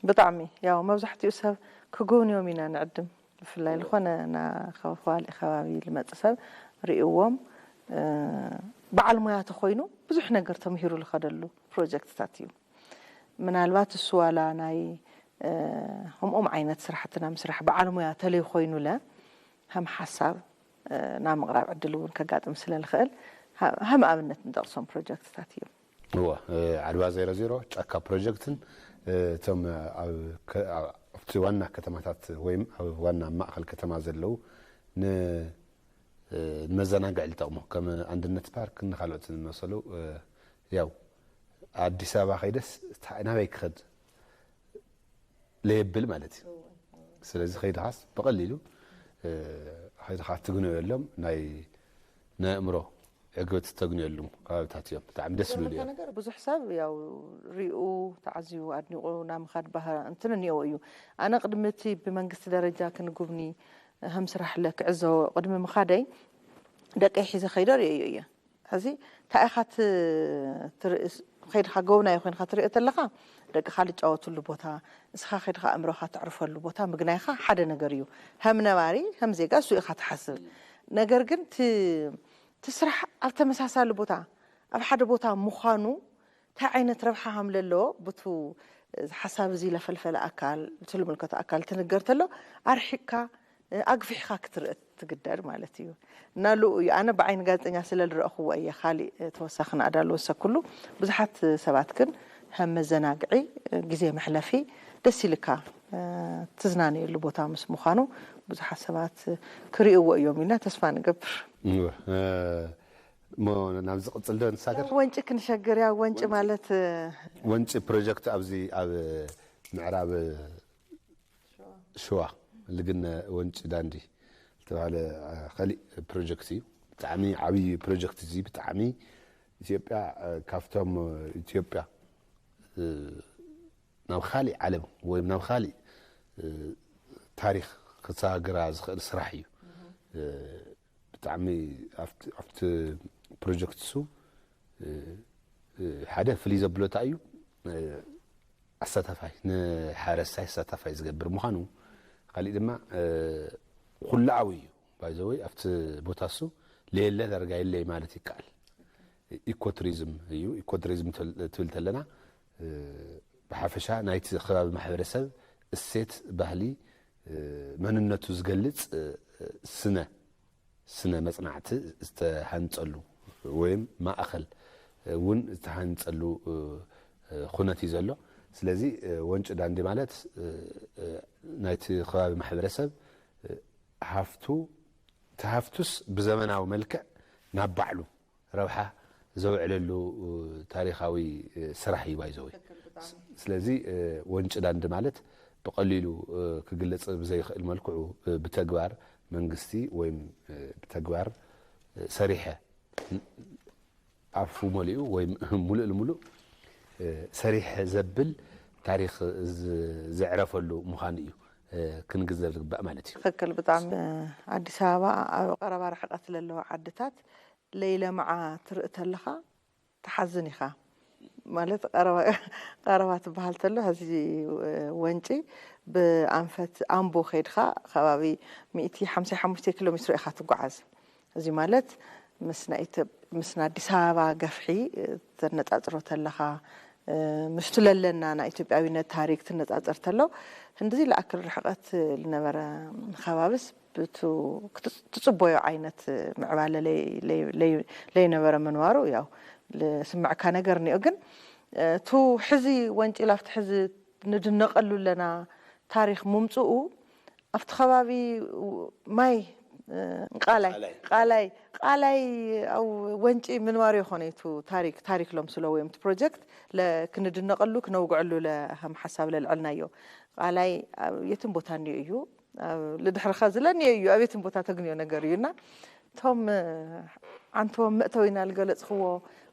ብጣዕሚ ያው መብዛሕትኡ ሰብ ክጉብንዮም ኢና ንዕድም። ብፍላይ ዝኾነ ና ከባቢ ከባቢ ልመጽእ ሰብ ርእዎም በዓል ሞያ ተኾይኑ ብዙሕ ነገር ተምሂሩ ዝኸደሉ ፕሮጀክትታት እዩ። ምናልባት እሱ ዋላ ናይ ከምኦም ዓይነት ስራሕትና ምስራሕ በዓል ሞያ ተለይ ኮይኑለ ከም ሓሳብ ናብ ምቕራብ ዕድል እውን ከጋጥም ስለ ዝኽእል ከም ኣብነት ንጠቕሶም ፕሮጀክትታት እዮም። እወ፣ ዓድዋ ዜሮ ዜሮ፣ ጫካ ፕሮጀክትን እቶም ኣብቲ ዋና ከተማታት ወይም ኣብ ዋና ማእኸል ከተማ ዘለዉ ንመዘናግዒ ዝጠቕሙ ከም ኣንድነት ፓርክ ንካልኦት ዝመሰሉ ያው ኣዲስ ኣበባ ከይደስ ናበይ ክኸድ ለየብል ማለት እዩ። ስለዚ ከይድኻስ ብቐሊሉ ከይድኻ ትግንዮ የሎም ናይ ናይ ኣእምሮ ዕግበት ተግንየሉ ከባቢታት እዮም። ብጣዕሚ ደስ ዝብሉ እዮም። ነገር ብዙሕ ሰብ ያው ሪኡ ተዓዚቡ ኣድኒቑ ናብ ምኻድ ባህር እንትን እኒኦ እዩ። ኣነ ቅድሚ እቲ ብመንግስቲ ደረጃ ክንጉብኒ ከም ስራሕ ለ ክዕዘቦ ቅድሚ ምኻደይ ደቀይ ሒዘ ከይደ ርእዮ እየ። ሕዚ እንታይ ኢኻ ትርእስ ከይድካ ጎብናይ ኮይንካ ትሪኦ ተለካ ደቅኻ ልጫወትሉ ቦታ እስኻ ከይድካ ኣእምሮኻ ተዕርፈሉ ቦታ ምግናይኻ ሓደ ነገር እዩ። ከም ነባሪ ከም ዜጋ እሱ ኢኻ ትሓስብ። ነገር ግን እቲ ስራሕ ኣብ ተመሳሳሊ ቦታ ኣብ ሓደ ቦታ ምዃኑ እንታይ ዓይነት ረብሓ ከም ለለዎ ብቱ ሓሳብ እዚ ለፈልፈለ ኣካል እቲ ልምልከቶ ኣካል ትንገር ተሎ ኣርሒቅካ ኣግፊሕካ ክትርኢ ትግደድ ማለት እዩ። እና ልኡ እዩ ኣነ ብዓይኒ ጋዜጠኛ ስለ ዝረእኽዎ እየ ካሊእ ተወሳኺ ንኣዳለወ ሰኩሉ ብዙሓት ሰባት ግን ከም መዘናግዒ ግዜ መሕለፊ ደስ ኢልካ ትዝናነየሉ ቦታ ምስ ምዃኑ ብዙሓት ሰባት ክርእይዎ እዮም ኢልና ተስፋ ንገብር። እሞ ናብ ዝቕፅል ዶ ንሳገር? ወንጪ ክንሸግር ያ ወንጪ ማለት ወንጪ ፕሮጀክት ኣብዚ ኣብ ምዕራብ ሽዋ ልግነ ወንጪ ዳንዲ ዝተባህለ ካሊእ ፕሮጀክት እዩ። ብጣዕሚ ዓብዪ ፕሮጀክት እዚ ብጣዕሚ ኢትዮጵያ ካብቶም ኢትዮጵያ ናብ ካሊእ ዓለም ወይ ናብ ካሊእ ታሪኽ ክሰጋግራ ዝኽእል ስራሕ እዩ። ብጣዕሚ ኣብቲ ፕሮጀክት እሱ ሓደ ፍልይ ዘብሎ እንታይ እዩ ኣሳታፋይ ንሓረስታይ ኣሳታፋይ ዝገብር ምዃኑ ካሊእ ድማ ኩላኣዊ እዩ ባይዘወይ ኣብቲ ቦታ እሱ ለየለ ዳርጋ የለይ ማለት ይከኣል። ኢኮቱሪዝም እዩ። ኢኮቱሪዝም ትብል ተለና ብሓፈሻ ናይቲ ከባቢ ማሕበረሰብ እሴት፣ ባህሊ፣ መንነቱ ዝገልፅ ስነ ስነ መፅናዕቲ ዝተሃንፀሉ ወይም ማእኸል እውን ዝተሃንፀሉ ኩነት እዩ ዘሎ። ስለዚ ወንጪ ዳንዲ ማለት ናይቲ ከባቢ ማሕበረሰብ ሃፍቱ እቲ ሃፍቱስ ብዘመናዊ መልክዕ ናብ ባዕሉ ረብሓ ዘውዕለሉ ታሪኻዊ ስራሕ እዩ ባይዘወይ። ስለዚ ወንጭ ዳንድ ማለት ብቐሊሉ ክግለፅ ብዘይኽእል መልክዑ ብተግባር መንግስቲ ወይም ብተግባር ሰሪሐ ኣፉ መሊኡ ወይም ሙሉእ ልሙሉእ ሰሪሐ ዘብል ታሪኽ ዘዕረፈሉ ምዃኑ እዩ ክንግንዘብ ዝግባእ ማለት እዩ። ትኽክል። ብጣዕሚ ኣዲስ ኣበባ ኣብ ቀረባ ርሕቀት ለለዋ ዓድታት ለይለምዓ ትርኢ ተለኻ ትሓዝን ኢኻ። ማለት ቀረባ ትበሃል ተሎ ሕዚ ወንጪ ብኣንፈት ኣምቦ ከይድኻ ከባቢ ሚእቲ ሓምሳ ሓሙሽተ ኪሎ ሜትሮ ኢኻ ትጓዓዝ። እዚ ማለት ምስ ናይ ኢትዮ- ምስ ናይ ኣዲስ ኣበባ ገፍሒ ተነጻጽሮ ተለኻ ምስቱ ለለና ናይ ኢትዮጵያዊነት ታሪክ ትነጻጸር ተሎ ክንድዚ ለኣክል ርሕቀት ልነበረ ከባብስ ብቱ ክትጽ- ትጽቦዮ ዓይነት ምዕባለ ለይ- ለይ- ለይ- ለይነበረ ምንባሩ ያው ልስምዕካ ነገር እኒኦ ግን ቱ ሕዚ ወንጪ ላፍቲ ሕዚ ንድነቀሉ ኣለና ታሪክ ምምፅኡ ኣብቲ ከባቢ ማይ ቃላይ ቃላይ ቃላይ ኣብ ወንጪ ምንባሩ ይኮነ ቱ ታሪክ ታሪክ ለምስሎ ወይም ቱ ፕሮጀክት ክንድነቀሉ ክነውግዐሉ ከም ሓሳብ ለልዐልናዮ ቃላይ የትን ቦታ እንዮ እዩ ልድሕርካ ዝለኒ እዩ ኣብ የትን ቦታ ተግንዮ ነገር እዩ እና እቶም ዓንቶም መእተዊና ልገለፅክዎ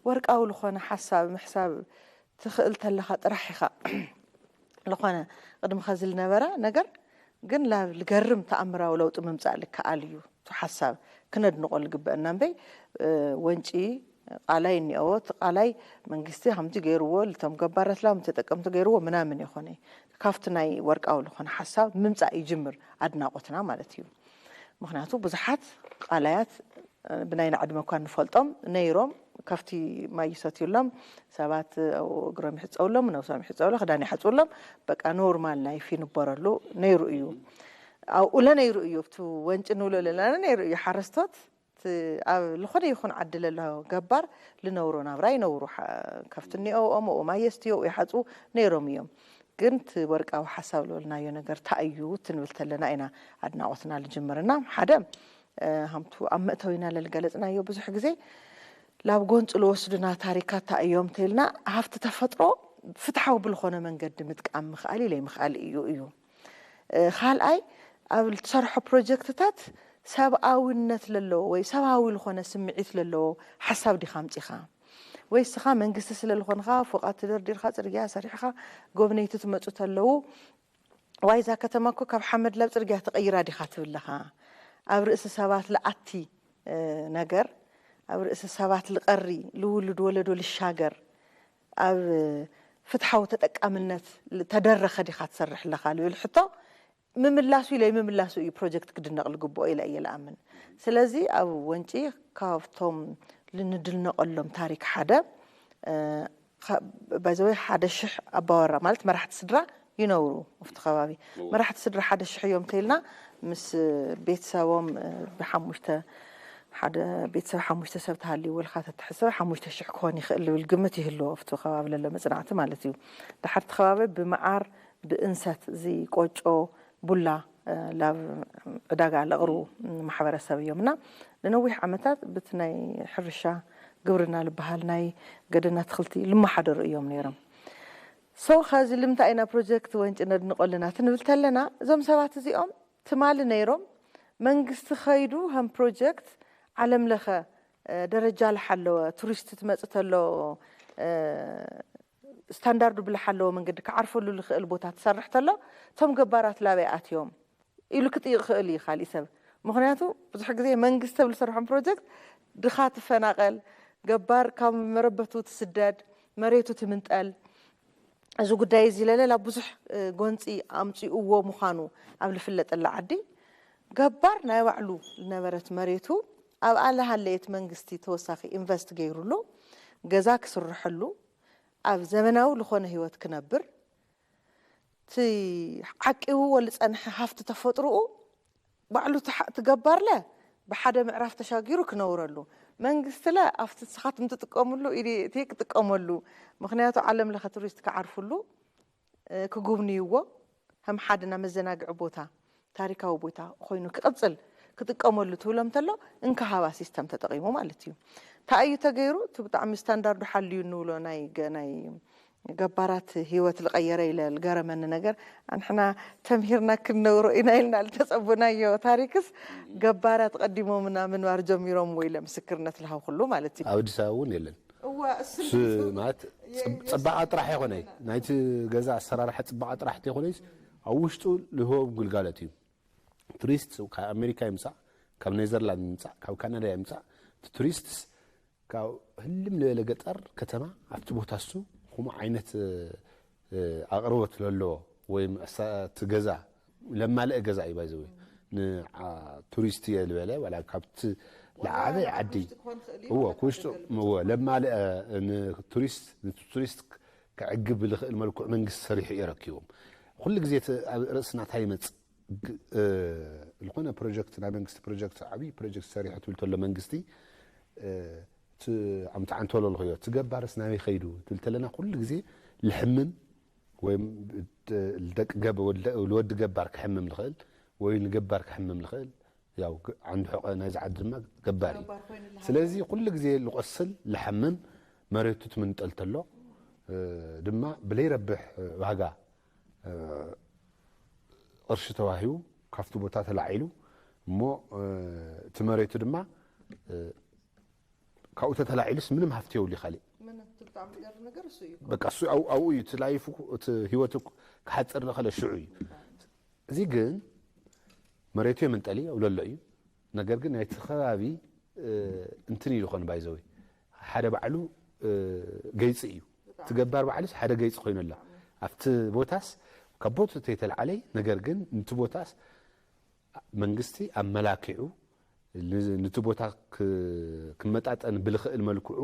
ወርቃዊ ልኮነ ሓሳብ ምሕሳብ ትኽእል ተለኻ ጥራሕ ኢኻ ዝኾነ ቅድሚ ኸዚ ልነበረ ነገር ግን ላብ ልገርም ተኣምራዊ ለውጢ ምምፃእ ልከኣል እዩ። እቲ ሓሳብ ክነድንቆ ልግበአና እምበይ ወንጪ ቃላይ እኒኦዎ እቲ ቃላይ መንግስቲ ከምዚ ገይርዎ ልቶም ገባረት ላም ተጠቀምቲ ገይርዎ ምናምን ይኾነ ካብቲ ናይ ወርቃዊ ዝኾነ ሓሳብ ምምፃእ ይጅምር ኣድናቖትና ማለት እዩ። ምኽንያቱ ብዙሓት ቃላያት ብናይ ንዕድመ እኳ ንፈልጦም ነይሮም፣ ካብቲ ማይ ይሰትዩሎም ሰባት እግሮም ይሕፀውሎም፣ ነብሶም ይሕፀውሎ፣ ክዳን ይሓፅውሎም፣ በቃ ኖርማል ላይፍ ይንበረሉ ነይሩ እዩ። ኣብኡለ ነይሩ እዩ። ኣብቲ ወንጭ ንብሎ ዘለና ነይሩ እዩ። ሓረስቶት ኣብ ዝኾነ ይኹን ዓዲ ለሎ ገባር ልነብሮ ናብራ ይነብሩ። ከፍቲ እኒኦኦም ኦም ኣየስትዮ ይሓፁ ነይሮም እዮም። ግን እቲ ወርቃዊ ሓሳብ ዝበልናዮ ነገር እንታይ እዩ ትንብል ተለና ኢና ኣድናቖትና ልጅምርና። ሓደ ሃምቱ ኣብ መእተዊና ለልገለፅናዮ ብዙሕ ግዜ ላብ ጎንፂ ልወስዱና ታሪካት እንታይ እዮም ተልና ሃፍቲ ተፈጥሮ ፍትሓዊ ብልኾነ መንገዲ ምጥቃም ምኽኣል ለይምኽኣል እዩ እዩ። ካልኣይ ኣብ ልትሰርሖ ፕሮጀክትታት ሰብኣዊነት ለለዎ ወይ ሰብኣዊ ልኾነ ስምዒት ለለዎ ሓሳብ ዲኻ ኣምፂኻ ወይ ስኻ መንግስቲ ስለ ልኾንኻ ፎቓት ትደርዲርካ ፅርግያ ሰሪሕኻ ጎብነይቲ ትመፁ ተለዉ ዋይዛ ከተማ እኮ ካብ ሓመድ ላብ ፅርግያ ተቐይራ ዲኻ ትብለኻ ኣብ ርእሲ ሰባት ልኣቲ ነገር ኣብ ርእሲ ሰባት ልቐሪ ልውሉድ ወለዶ ልሻገር ኣብ ፍትሓዊ ተጠቃምነት ተደረኸ ዲኻ ትሰርሕ ኣለኻ ልብል ሕቶ ምምላሱ ኢለ ምምላሱ እዩ ፕሮጀክት ክድነቕ ልግብኦ ኢለ እየ ልኣምን። ስለዚ ኣብ ወንጪ ካብቶም ልንድልነቐሎም ታሪክ ሓደ ባይዘወይ ሓደ ሽሕ ኣባወራ ማለት መራሕቲ ስድራ ይነብሩ ኣብቲ ከባቢ። መራሕቲ ስድራ ሓደ ሽሕ እዮም ተይልና ምስ ቤተሰቦም ብሓሙሽተ ሓደ ቤተሰብ ሓሙሽተ ሰብ ተሃልይዎ ኢልካ ተትሕስብ ሓሙሽተ ሽሕ ክኾን ይኽእል ልብል ግምት ይህልዎ ኣብቲ ከባቢ ለሎ መፅናዕቲ ማለት እዩ። ድሓርቲ ከባቢ ብመዓር ብእንሰት እዚ ቆጮ ቡላ ላብ ዕዳጋ ለቕርቡ ማሕበረሰብ እዮም እና ንነዊሕ ዓመታት ብቲ ናይ ሕርሻ ግብርና ልበሃል ናይ ገደና ትኽልቲ ልመሓደሩ እዮም ነይሮም። ሶ ኸዚ ልምንታይ ኢና ፕሮጀክት ወንጭ ነድንቆ ኣለና ትንብል ተለና እዞም ሰባት እዚኦም ትማሊ ነይሮም መንግስቲ ኸይዱ ከም ፕሮጀክት ዓለም ለኸ ደረጃ ልሓለወ ቱሪስት ትመፅ ተሎ ስታንዳርዱ ብልሓለዎ መንገዲ ክዓርፈሉ ልኽእል ቦታ ትሰርሕ ተሎ እቶም ገባራት ላበይ ኣትዮም ኢሉ ክጥይቕ ክእል እዩ ካሊእ ሰብ። ምኽንያቱ ብዙሕ ግዜ መንግስቲ ኣብ ልሰርሖም ፕሮጀክት ድኻ ትፈናቐል፣ ገባር ካብ መረበቱ ትስደድ፣ መሬቱ ትምንጠል። እዚ ጉዳይ እዚ ለለ ላብ ብዙሕ ጎንፂ ኣምፂኡዎ ምዃኑ ኣብ ልፍለጠላ ዓዲ ገባር ናይ ባዕሉ ልነበረት መሬቱ ኣብኣ ልሃለየት መንግስቲ ተወሳኺ ኢንቨስት ገይሩሉ ገዛ ክስርሐሉ ኣብ ዘመናዊ ልኾነ ህይወት ክነብር እቲ ዓቂብዎ ልፀንሐ ሃፍቲ ተፈጥሮኡ ባዕሉ ትገባርለ ብሓደ ምዕራፍ ተሻጊሩ ክነውረሉ መንግስትለ ኣብቲ ንስኻትም ትጥቀምሉ ኢቲ ክጥቀመሉ ምኽንያቱ ዓለም ለኸ ቱሪስት ክዓርፍሉ ክጉብንይዎ ከም ሓደ ና መዘናግዒ ቦታ ታሪካዊ ቦታ ኮይኑ ክቕፅል ክጥቀመሉ ትብሎም ተሎ እንካ ሃባ ሲስተም ተጠቒሙ ማለት እዩ። እንታይ እዩ ተገይሩ? እቲ ብጣዕሚ ስታንዳርዱ ሓልዩ እንብሎ ናይ ገ- ናይ ገባራት ህይወት ልቐየረ ኢለ ልገረመኒ ነገር ኣንሕና ተምሂርና ክንነብሮ ኢና ኢልና ልተፀቡናዮ ታሪክስ ገባራት ቀዲሞምና ምንባር ጀሚሮም ወይ ኢለ ምስክርነት ልሃብኩሉ ማለት እዩ። ኣብ ኣዲስ ኣበባ እውን የለን። እዋ እሱ ስ- ማለት ጽብ- ጽባቐ ጥራሕ ይኾነ ናይቲ ገዛ ኣሰራርሓ ጽባቐ ጥራሕ ተይኮነስ ኣብ ውሽጡ ልህቦም ግልጋሎት እዩ። ቱሪስት ካብ ኣሜሪካ ይምጻእ፣ ካብ ኔዘርላንድ ይምጻእ፣ ካብ ካናዳ ይምጻእ፣ እቲ ቱሪስትስ ካብ ህልም ዝበለ ገጠር ከተማ ኣብቲ ቦታ እሱ ከምኡ ዓይነት ኣቕርቦት ለለዎ ወይ እቲ ገዛ ለማልአ ገዛ እዩ ባይዘወ ንቱሪስት እየ ዝበለ ዋላ ካብቲ ለዓበ ዓዲ እዎ ክውሽጡ እዎ ለማልአ ንቱሪስት ንቱሪስት ከዕግብ ብልኽእል መልክዑ መንግስቲ ሰሪሑ እየ ረኪቦም ኩሉ ግዜ ኣብ ርእስና እንታይ ይመጽእ ዝኾነ ፕሮጀክት ናይ መንግስቲ ፕሮጀክት ዓብዪ ፕሮጀክት ሰሪሑ ትብል ተሎ መንግስቲ ዓምቲ ዓንተሎ ልኽዮ እቲ ገባርስ ናበይ ከይዱ ትብል ተለና ኩሉ ግዜ ልሕምም ወይ ደቂ ገብ ልወዲ ገባር ክሕምም ልኽእል ወይ ንገባር ክሕምም ልኽእል ያው ዓንዲ ሕቆ ናይዚ ዓዲ ድማ ገባር እዩ። ስለዚ ኩሉ ግዜ ልቆስል ልሓምም መሬቱ ትምንጠል ተሎ ድማ ብለይረብሕ ዋጋ ቅርሺ ተዋሂቡ ካብቲ ቦታ ተላዒሉ እሞ እቲ መሬቱ ድማ ካብኡ ተተላዒሉስ ምንም ሃፍቲ የብሉ ካሊእ በቃ እሱ ኣብኡ እዩ እቲ ላይፉ እቲ ህይወቱ ክሓፅር ዝኸለ ሽዑ እዩ። እዚ ግን መሬቱ የምንጠል እዩ ኣብለሎ እዩ። ነገር ግን ናይቲ ከባቢ እንትን እዩ ዝኾነ ባይዘወይ ሓደ ባዕሉ ገይፂ እዩ። እቲ ገባር ባዕሉስ ሓደ ገይፂ ኮይኑ ኣሎ ኣብቲ ቦታስ ካብ ቦቱ ተይተልዓለይ፣ ነገር ግን ነቲ ቦታስ መንግስቲ ኣመላኪዑ ን- ነቲ ቦታ ክ- ክመጣጠን ብልኽእል መልክዑ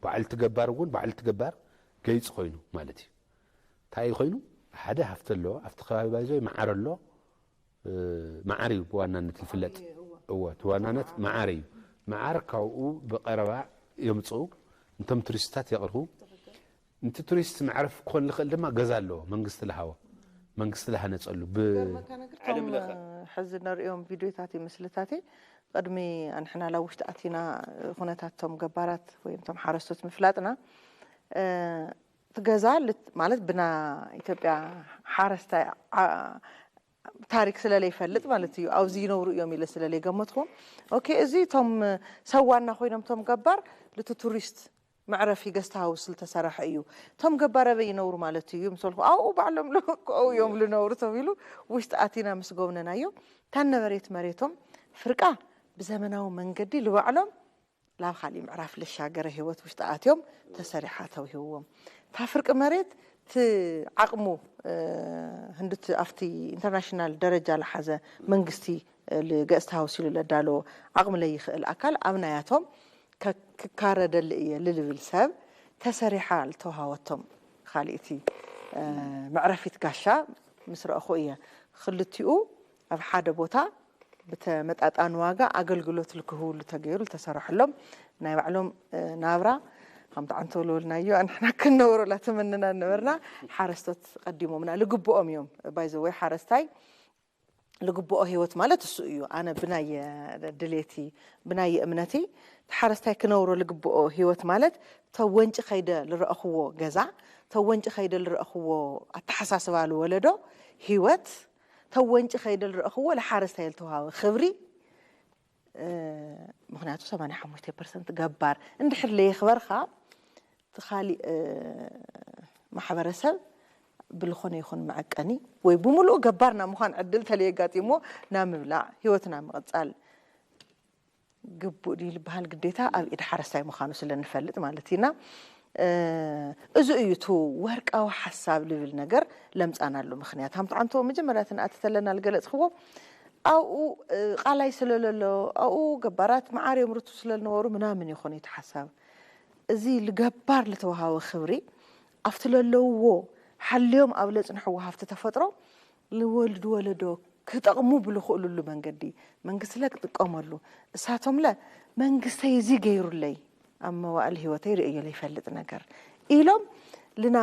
በዓል እቲ ገባር እውን በዓል እቲ ገባር ገይፂ ኮይኑ ማለት እዩ። እንታይ ኮይኑ ሓደ ሃፍቲ ኣሎ ኣብቲ ከባቢ ባይዞይ መዓር ኣሎ። መዓር እዩ ብዋናነት ዝፍለጥ። እወ እቲ ዋናነት መዓር እዩ። መዓር ካብኡ ብቐረባ የምፅኡ፣ እንቶም ቱሪስትታት የቕርቡ። እንቲ ቱሪስት መዕረፍ ክኾን ዝኽእል ድማ ገዛ ኣለዎ መንግስቲ ዝሃቦ። መንግስቲ ዝሃነፀሉ ብ- ሕዚ ንሪኦም ቪድዮታት ምስልታት ቅድሚ ኣንሕና ላብ ውሽጢ ኣቲና ኩነታት ቶም ገባራት ወይ ቶም ሓረስቶት ምፍላጥና እቲ ገዛ ማለት ብና ኢትዮጵያ ሓረስታይ ታሪክ ስለለይፈልጥ ማለት እዩ ኣብዚ ይነብሩ እዮም ኢለ ስለለይገመትኩም። ኦኬ እዚ ቶም ሰዋና ኮይኖም ቶም ገባር ልቲ ቱሪስት መዕረፊ ገስት ሃውስ ዝተሰረሐ እዩ። እቶም ገባር ኣበይ ይነብሩ ማለት እዩ ምሰልኩ ኣብኡ ባዕሎም ኣብኡ እዮም ልነብሩ ተቢሉ ውሽጢ ኣቲና ምስ ጎብነናዮ እታ ነበሬት መሬቶም ፍርቃ ብዘመናዊ መንገዲ ልባዕሎም ላብ ካሊእ ምዕራፍ ልሻገረ ህይወት ውሽጢ ኣትዮም ተሰሪሓ ተውሂብዎም። እታ ፍርቂ መሬት እቲ ዓቕሙ ህንድቲ ኣብቲ ኢንተርናሽናል ደረጃ ልሓዘ መንግስቲ ገስት ሃውስ ኢሉ ለዳለዎ ዓቕሚ ለይኽእል ኣካል ኣብ ናያቶም ክካረደሊ እየ ልልብል ሰብ ተሰሪሓ ልተውሃወቶም ካሊእቲ መዕረፊት ጋሻ ምስ ረእኹ እየ። ክልቲኡ ኣብ ሓደ ቦታ ብተመጣጣኒ ዋጋ ኣገልግሎት ልክህብሉ ተገይሩ ልተሰርሐሎም ናይ ባዕሎም ናብራ ከምቲ ዓንተው ልበልናዮ ኣንሕና ክንነብረላ ተመንና ነበርና ሓረስቶት ቀዲሞምና ልግብኦም እዮም ባይዘወይ ሓረስታይ ልግብኦ ህይወት ማለት እሱ እዩ ኣነ ብናየ ድሌቲ ብናየ እምነቲ ተሓረስታይ ክነብሮ ልግብኦ ህይወት ማለት ተወንጭ ከይደ ልረእኽዎ ገዛ ተወንጭ ከይደ ልረእኽዎ ኣተሓሳስባ ልወለዶ ህይወት ተወንጭ ከይደ ልረእኽዎ ልሓረስታይ ልተዋሃበ ክብሪ ምክንያቱ ሰማንያ ሓሙሽተ ፐርሰንት ገባር እንድሕር ለየኽበርካ እቲ ካሊእ ማሕበረሰብ ብልኾነ ይኹን መዐቀኒ ወይ ብምሉኡ ገባር ናብ ምዃን ዕድል ተለየጋጢሞ ናብ ምብላዕ ህይወትና ምቕፃል ግቡእ ድዩ ዝበሃል ግዴታ ኣብ ኢድ ሓረስታይ ምዃኑ ስለ ንፈልጥ ማለት ኢና። እዚ እዩ እቲ ወርቃዊ ሓሳብ ልብል ነገር ለምፃናሉ ምክንያት ሃምቲ ዓንቶ መጀመርያ ትንኣቲ ተለና ልገለፅክዎ ኣብኡ ቃላይ ስለለሎ ኣብኡ ገባራት መዓር የምርቱ ስለልነበሩ ምናምን ይኾነ እቲ ሓሳብ እዚ ልገባር ልተዋሃወ ክብሪ ኣብቲ ለለውዎ ሓልዮም ኣብ ለፅንሕዎ ሃፍቲ ተፈጥሮ ልወልድ ወለዶ ክጠቕሙ ብልኽእሉሉ መንገዲ መንግስቲ ለ ክጥቀመሉ እሳቶም ለ መንግስተይ እዚ ገይሩለይ ኣብ መዋእል ህይወተይ ርእዮ ለይፈልጥ ነገር ኢሎም ልና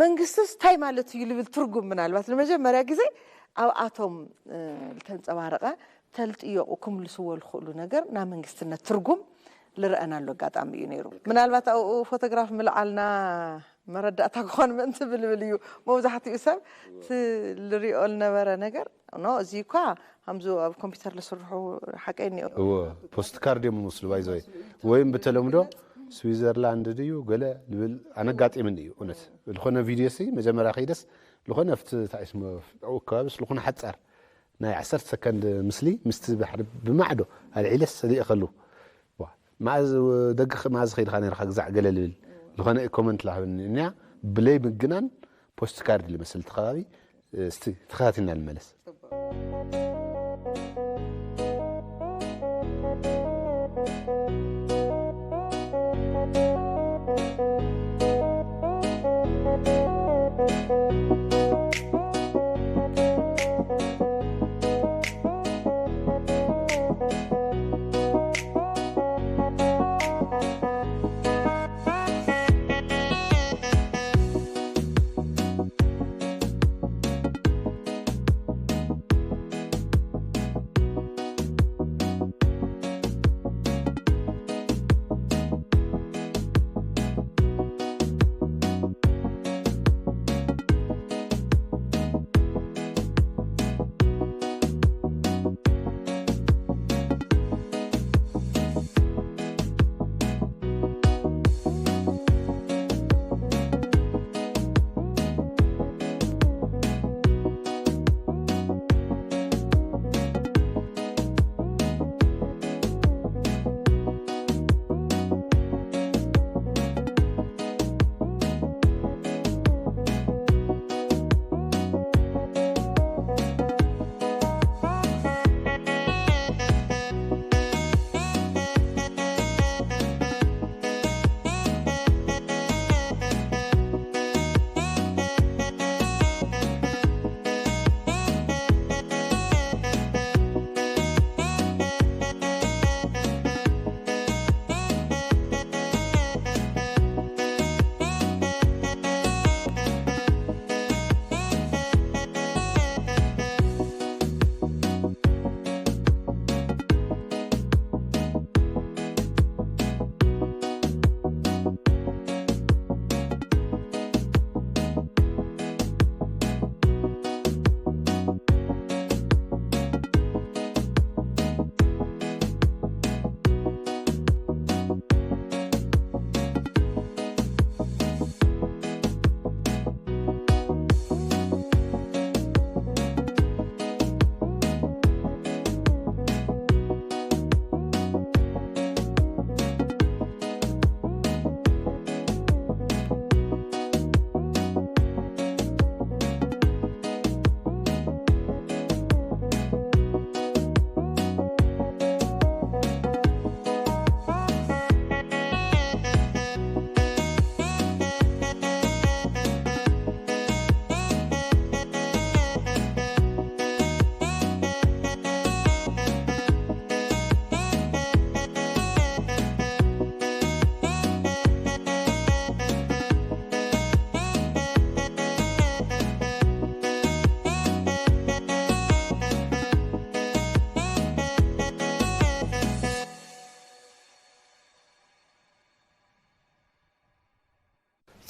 መንግስትስ እንታይ ማለት እዩ ልብል ትርጉም ምናልባት ንመጀመርያ ግዜ ኣብኣቶም ልተንፀባረቐ ተልጥዮቑ ክምልስዎ ልኽእሉ ነገር ናይ መንግስትነት ትርጉም ልረአናሉ ኣጋጣሚ እዩ ነይሩ። ምናልባት ኣብኡ ፎቶግራፍ ምልዓልና መረዳእታ ክኾን ምእንቲ ብልብል እዩ። መብዛሕትኡ ሰብ እቲ ልሪኦ ልነበረ ነገር ኖ እዚ እኳ ከምዚ ኣብ ኮምፒውተር ልስርሑ ሓቀይ እኒኦ። እወ ፖስት ካርድ እዮም ዝመስሉ ባይዘወይ ወይም ብተለምዶ ስዊዘርላንድ ድዩ ገለ ልብል ኣነጋጢምኒ እዩ እውነት ዝኾነ ቪድዮ ሲ መጀመርያ ከይደስ ዝኾነ ኣብቲ ታይስሞ ኣብኡ ከባቢ ስለኾነ ሓፃር ናይ ዓሰርተ ሰከንድ ምስሊ ምስቲ ባሕሪ ብማዕዶ ኣልዒለስ ሰሊእኸሉ ደገ መኣዝ ከይድኻ ነርካ ግዛዕ ገለ ልብል ዝኾነ ኮመንት ላሃበኒ እኒያ ብለይ ምግናን ፖስት ካርድ ልመስል እቲ ከባቢ እስቲ ተኸታቲልና ንመለስ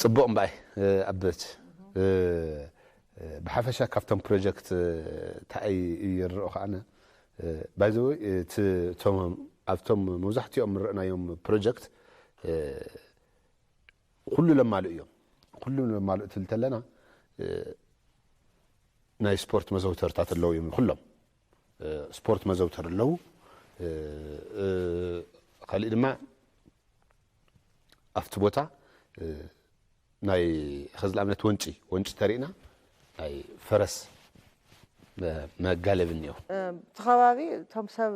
ጽቡቕ እምበኣይ ኣበት ብሓፈሻ ካብቶም ፕሮጀክት እንታይ ይርኦ ከዓነ ባይዘወይ እቲ እቶም ኣብቶም መብዛሕትኦም ንረእናዮም ፕሮጀክት ኩሉ ለማልእ እዮም። ኩሉ ለማልእ ትብል ተለና ናይ ስፖርት መዘውተርታት ኣለዉ እዮም። ኩሎም ስፖርት መዘውተር ኣለዉ። ካልእ ድማ ኣብቲ ቦታ ናይ ኸዚ ንኣብነት ወንጪ ወንጪ ተሪእና ናይ ፈረስ መጋለቢ እኒኦ። እቲ ከባቢ እቶም ሰብ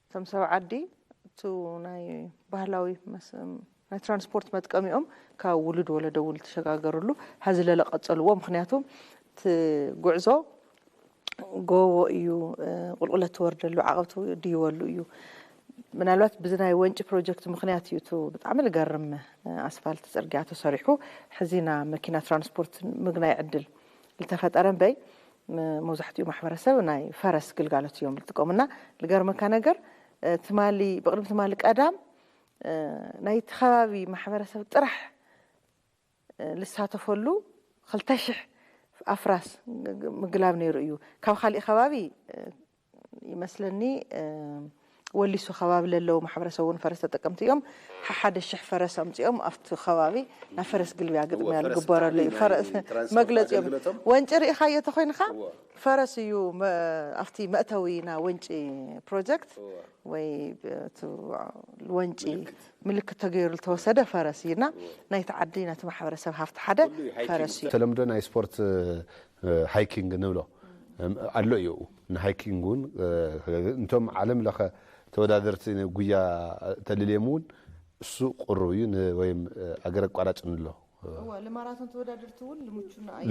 እቶም ሰብ ዓዲ እቲ ናይ ባህላዊ ናይ ትራንስፖርት መጥቀሚኦም ካብ ውሉድ ወለዶ ውሉድ ተሸጋገርሉ ሀዚ ለለ ቀጸልዎ። ምክንያቱ እቲ ጉዕዞ ጎቦ እዩ፣ ቁልቁለት ትወርደሉ፣ ዓቐብ ትድይበሉ እዩ። ምናልባት ብዚ ናይ ወንጪ ፕሮጀክት ምክንያት እዩ እቲ ብጣዕሚ ዝገርም ኣስፋልት ጽርግያ ተሰሪሑ ሕዚና መኪና ትራንስፖርት ምግናይ ዕድል ዝተፈጠረ እምበይ መብዛሕትኡ ማሕበረሰብ ናይ ፈረስ ግልጋሎት እዮም ዝጥቀሙና። ዝገርመካ ነገር ትማሊ ብቅድሚ ትማሊ ቀዳም ናይቲ ከባቢ ማሕበረሰብ ጥራሕ ልሳተፈሉ ክልተ ሽሕ ኣፍራስ ምግላብ ነይሩ እዩ። ካብ ካሊእ ከባቢ ይመስለኒ ወሊሶ ከባቢ ለለዉ ማሕበረሰብ እውን ፈረስ ተጠቀምቲ እዮም። ሓደ ሽሕ ፈረስ ኣምፂኦም ኣብቲ ከባቢ ናይ ፈረስ ግልቢያ ግጥሚያ ዝግበረሉ እዩ። መግለፂ እዮም። ወንጪ ርኢኻዮ ተኮይንካ ፈረስ እዩ ኣብቲ መእተዊ ና ወንጪ ፕሮጀክት ወይ ወንጪ ምልክት ተገይሩ ዝተወሰደ ፈረስ እዩና ናይቲ ዓዲ ናቲ ማሕበረሰብ ሃፍቲ ሓደ ፈረስ እዩ። ተለምዶ ናይ ስፖርት ሃይኪንግ ንብሎ ኣሎ እዩ። ንሃይኪንግ እውን እንቶም ዓለም ለኸ ተወዳደርቲ ጉያ ተልልዮም እውን እሱ ቅሩብ እዩ። ወይም ኣገር ኣቋራጭ ንሎ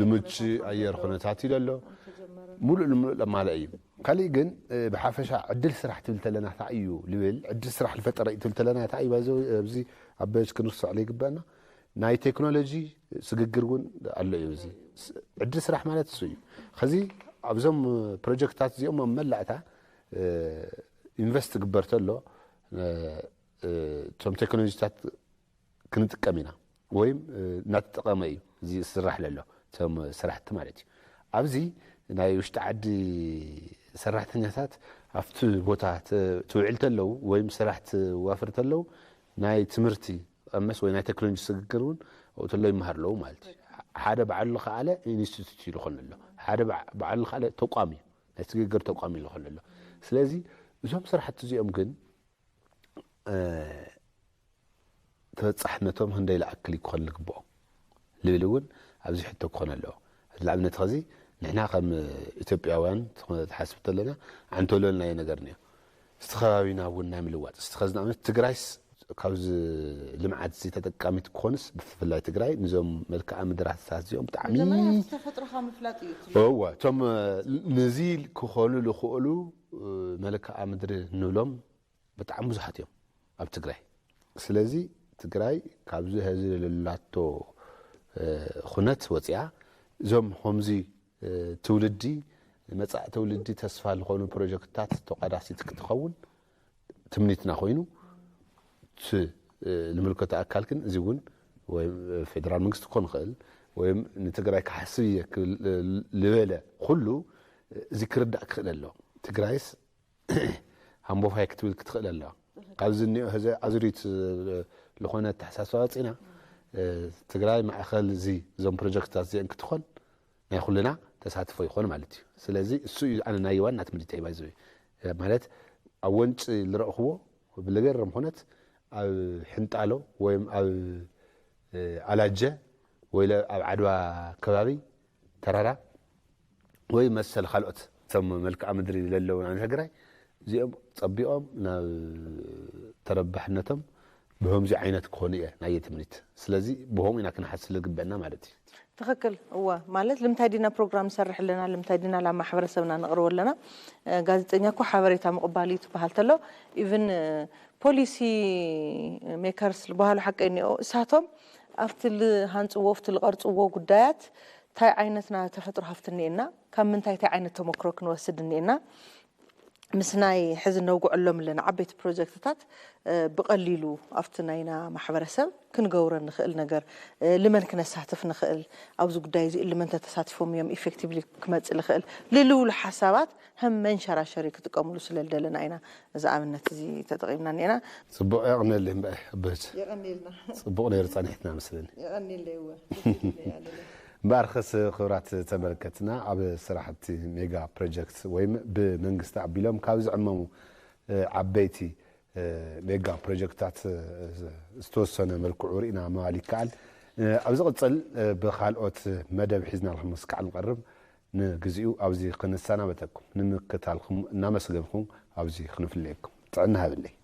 ልምች ኣየር ኩነታት እዩ ዘሎ። ሙሉእ ንምሉእ ለማለ እዩ። ካሊእ ግን ብሓፈሻ ዕድል ስራሕ ትብል ተለና እንታይ እዩ ልብል ዕድል ስራሕ ልፈጠረ እዩ ትብል ተለና እንታይ እዩ ኣብዚ ኣብ በጅ ክንርስዖ ይግበአና። ናይ ቴክኖሎጂ ስግግር እውን ኣሎ እዩ። እዚ ዕድል ስራሕ ማለት እሱ እዩ። ከዚ ኣብዞም ፕሮጀክትታት እዚኦም ኣብ መላእታ ኢንቨስት ግበር ተሎ እቶም ቴክኖሎጂታት ክንጥቀም ኢና ወይም እናተጠቐመ እዩ እዚ ዝስራሕ ለሎ እቶም ስራሕቲ ማለት እዩ። ኣብዚ ናይ ውሽጢ ዓዲ ሰራሕተኛታት ኣብቲ ቦታ ትውዕል ተለዉ ወይም ስራሕ ትዋፍር ተለዉ ናይ ትምህርቲ ቀመስ ወይ ናይ ቴክኖሎጂ ስግግር እውን ተሎ ይመሃር ኣለዉ ማለት እዩ። ሓደ ባዕሉ ዝኸኣለ ኢንስቲቱት እዩ ዝኾን ኣሎ ሓደ ባዕሉ ዝኸኣለ ተቋም እዩ ናይ ስግግር ተቋም እዩ ዝኾን ኣሎ። ስለዚ እዞም ስራሕቲ እዚኦም ግን ተበፃሕነቶም ክንደይ ለኣክል ክኾን ልግብኦ ልብል እውን ኣብዚ ሕቶ ክኾን ኣለዎ። ንኣብነት ኸዚ ንሕና ከም ኢትዮጵያውያን ትሓስብ ተለና ዓንተሎ ልናዮ ነገር እኒኦ። እስቲ ከባቢና እውን ናይ ምልዋጥ እስቲ ኸዚ ንኣብነት ትግራይስ ካብዚ ልምዓት እዚ ተጠቃሚት ክኾንስ ብፍላይ ትግራይ ንዞም መልክዓ ምድራታት እዚኦም ብጣዕሚ መጀመርያ ተፈጥሮኻ ምፍላጥ እዩ እቲ እወ እቶም ንዚ ክኾኑ ዝኽእሉ መልክዓ ምድሪ ንብሎም ብጣዕሚ ብዙሓት እዮም ኣብ ትግራይ። ስለዚ ትግራይ ካብዚ ሀዚ ለላቶ ኩነት ወፂኣ እዞም ከምዚ ትውልዲ መፃእ ትውልዲ ተስፋ ዝኾኑ ፕሮጀክትታት ተቋዳሲት ክትኸውን ትምኒትና ኮይኑ እቲ ልምልከቶ ኣካል ግን እዚ እውን ወይ ፌደራል መንግስቲ ክኾን ይኽእል ወይም ንትግራይ ክሓስብ እየ ክብል ልበለ ኩሉ እዚ ክርዳእ ክኽእል ኣለዎ። ትግራይስ ሃምቦፋይ ክትብል ክትኽእል ኣለዋ። ካብዚ እኒኦ ህዘ ኣዙሪት ዝኾነ ኣተሓሳስባ ወፂና ትግራይ ማእኸል እዚ እዞም ፕሮጀክትታት እዚአን ክትኾን ናይ ኩልና ተሳትፎ ይኾን ማለት እዩ። ስለዚ እሱ እዩ ኣነ ናይ ዋና ትምህርቲ ባይዘ ማለት ኣብ ወንጪ ዝረእኽዎ ብለገረም ኩነት ኣብ ሕንጣሎ ወይም ኣብ ኣላጀ ወይ ኣብ ዓድዋ ከባቢ ተራራ ወይ መሰል ካልኦት እቶም መልክዓ ምድሪ ዘለውና ንትግራይ እዚኦም ፀቢቖም ናብ ተረባሕነቶም ብከምዚ ዓይነት ክኾኑ እየ ናየ ትምኒት። ስለዚ ብኸምኡ ኢና ክንሓስብ ዝግበአና ማለት እዩ። ትኽክል እወ ማለት ልምታይ ዲና ፕሮግራም ንሰርሕ ኣለና ልምታይ ዲና ላብ ማሕበረሰብና ነቕርቦ ኣለና። ጋዜጠኛ እኮ ሓበሬታ ምቕባል እዩ ትበሃል ተሎ ኢቭን ፖሊሲ ሜከርስ ዝበሃሉ ሓቀይ እኒኦ እሳቶም ኣብቲ ልሃንፅዎ ኣብቲ ልቐርፅዎ ጉዳያት እንታይ ዓይነት ናይ ተፈጥሮ ሃፍቲ እኒኤና ካብ ምንታይ እንታይ ዓይነት ተመክሮ ክንወስድ እኒኤና ምስ ናይ ሕዚ ነውግዐሎም ኣለና ዓበይቲ ፕሮጀክትታት ብቐሊሉ ኣብቲ ናይና ማሕበረሰብ ክንገብሮ ንኽእል ነገር ልመን ክነሳትፍ ንኽእል ኣብዚ ጉዳይ እዚ ልመን ተተሳቲፎም እዮም ኢፌክቲቭሊ ክመፅእ ልኽእል ልልውሉ ሓሳባት ከም መንሸራሸሪ ክጥቀምሉ ስለ ልደለና ኢና እዚ ኣብነት እዚ ተጠቒምና እኒአና። ፅቡቕ የቕነልይ እምበኣይ ኣቦት የቐኒልና ፅቡቕ ነይሩ ፃኒሕትና መስለኒ። የቐኒለይ እወ እምበኣር ኸስ ክብራት ተመልከትና ኣብ ስራሕቲ ሜጋ ፕሮጀክት ወይም ብመንግስቲ ኣቢሎም ካብ ዝዕመሙ ዓበይቲ ሜጋ ፕሮጀክትታት ዝተወሰነ መልክዑ ርኢና ምባል ይከኣል። ኣብ ዝቕፅል ብካልኦት መደብ ሒዝናልኩም ምስካዕ ንቐርብ። ንግዚኡ ኣብዚ ክንሰናበተኩም ንምክታልኩም እናመስገንኩም ኣብዚ ክንፍለየኩም ጥዕና ሃብለይ።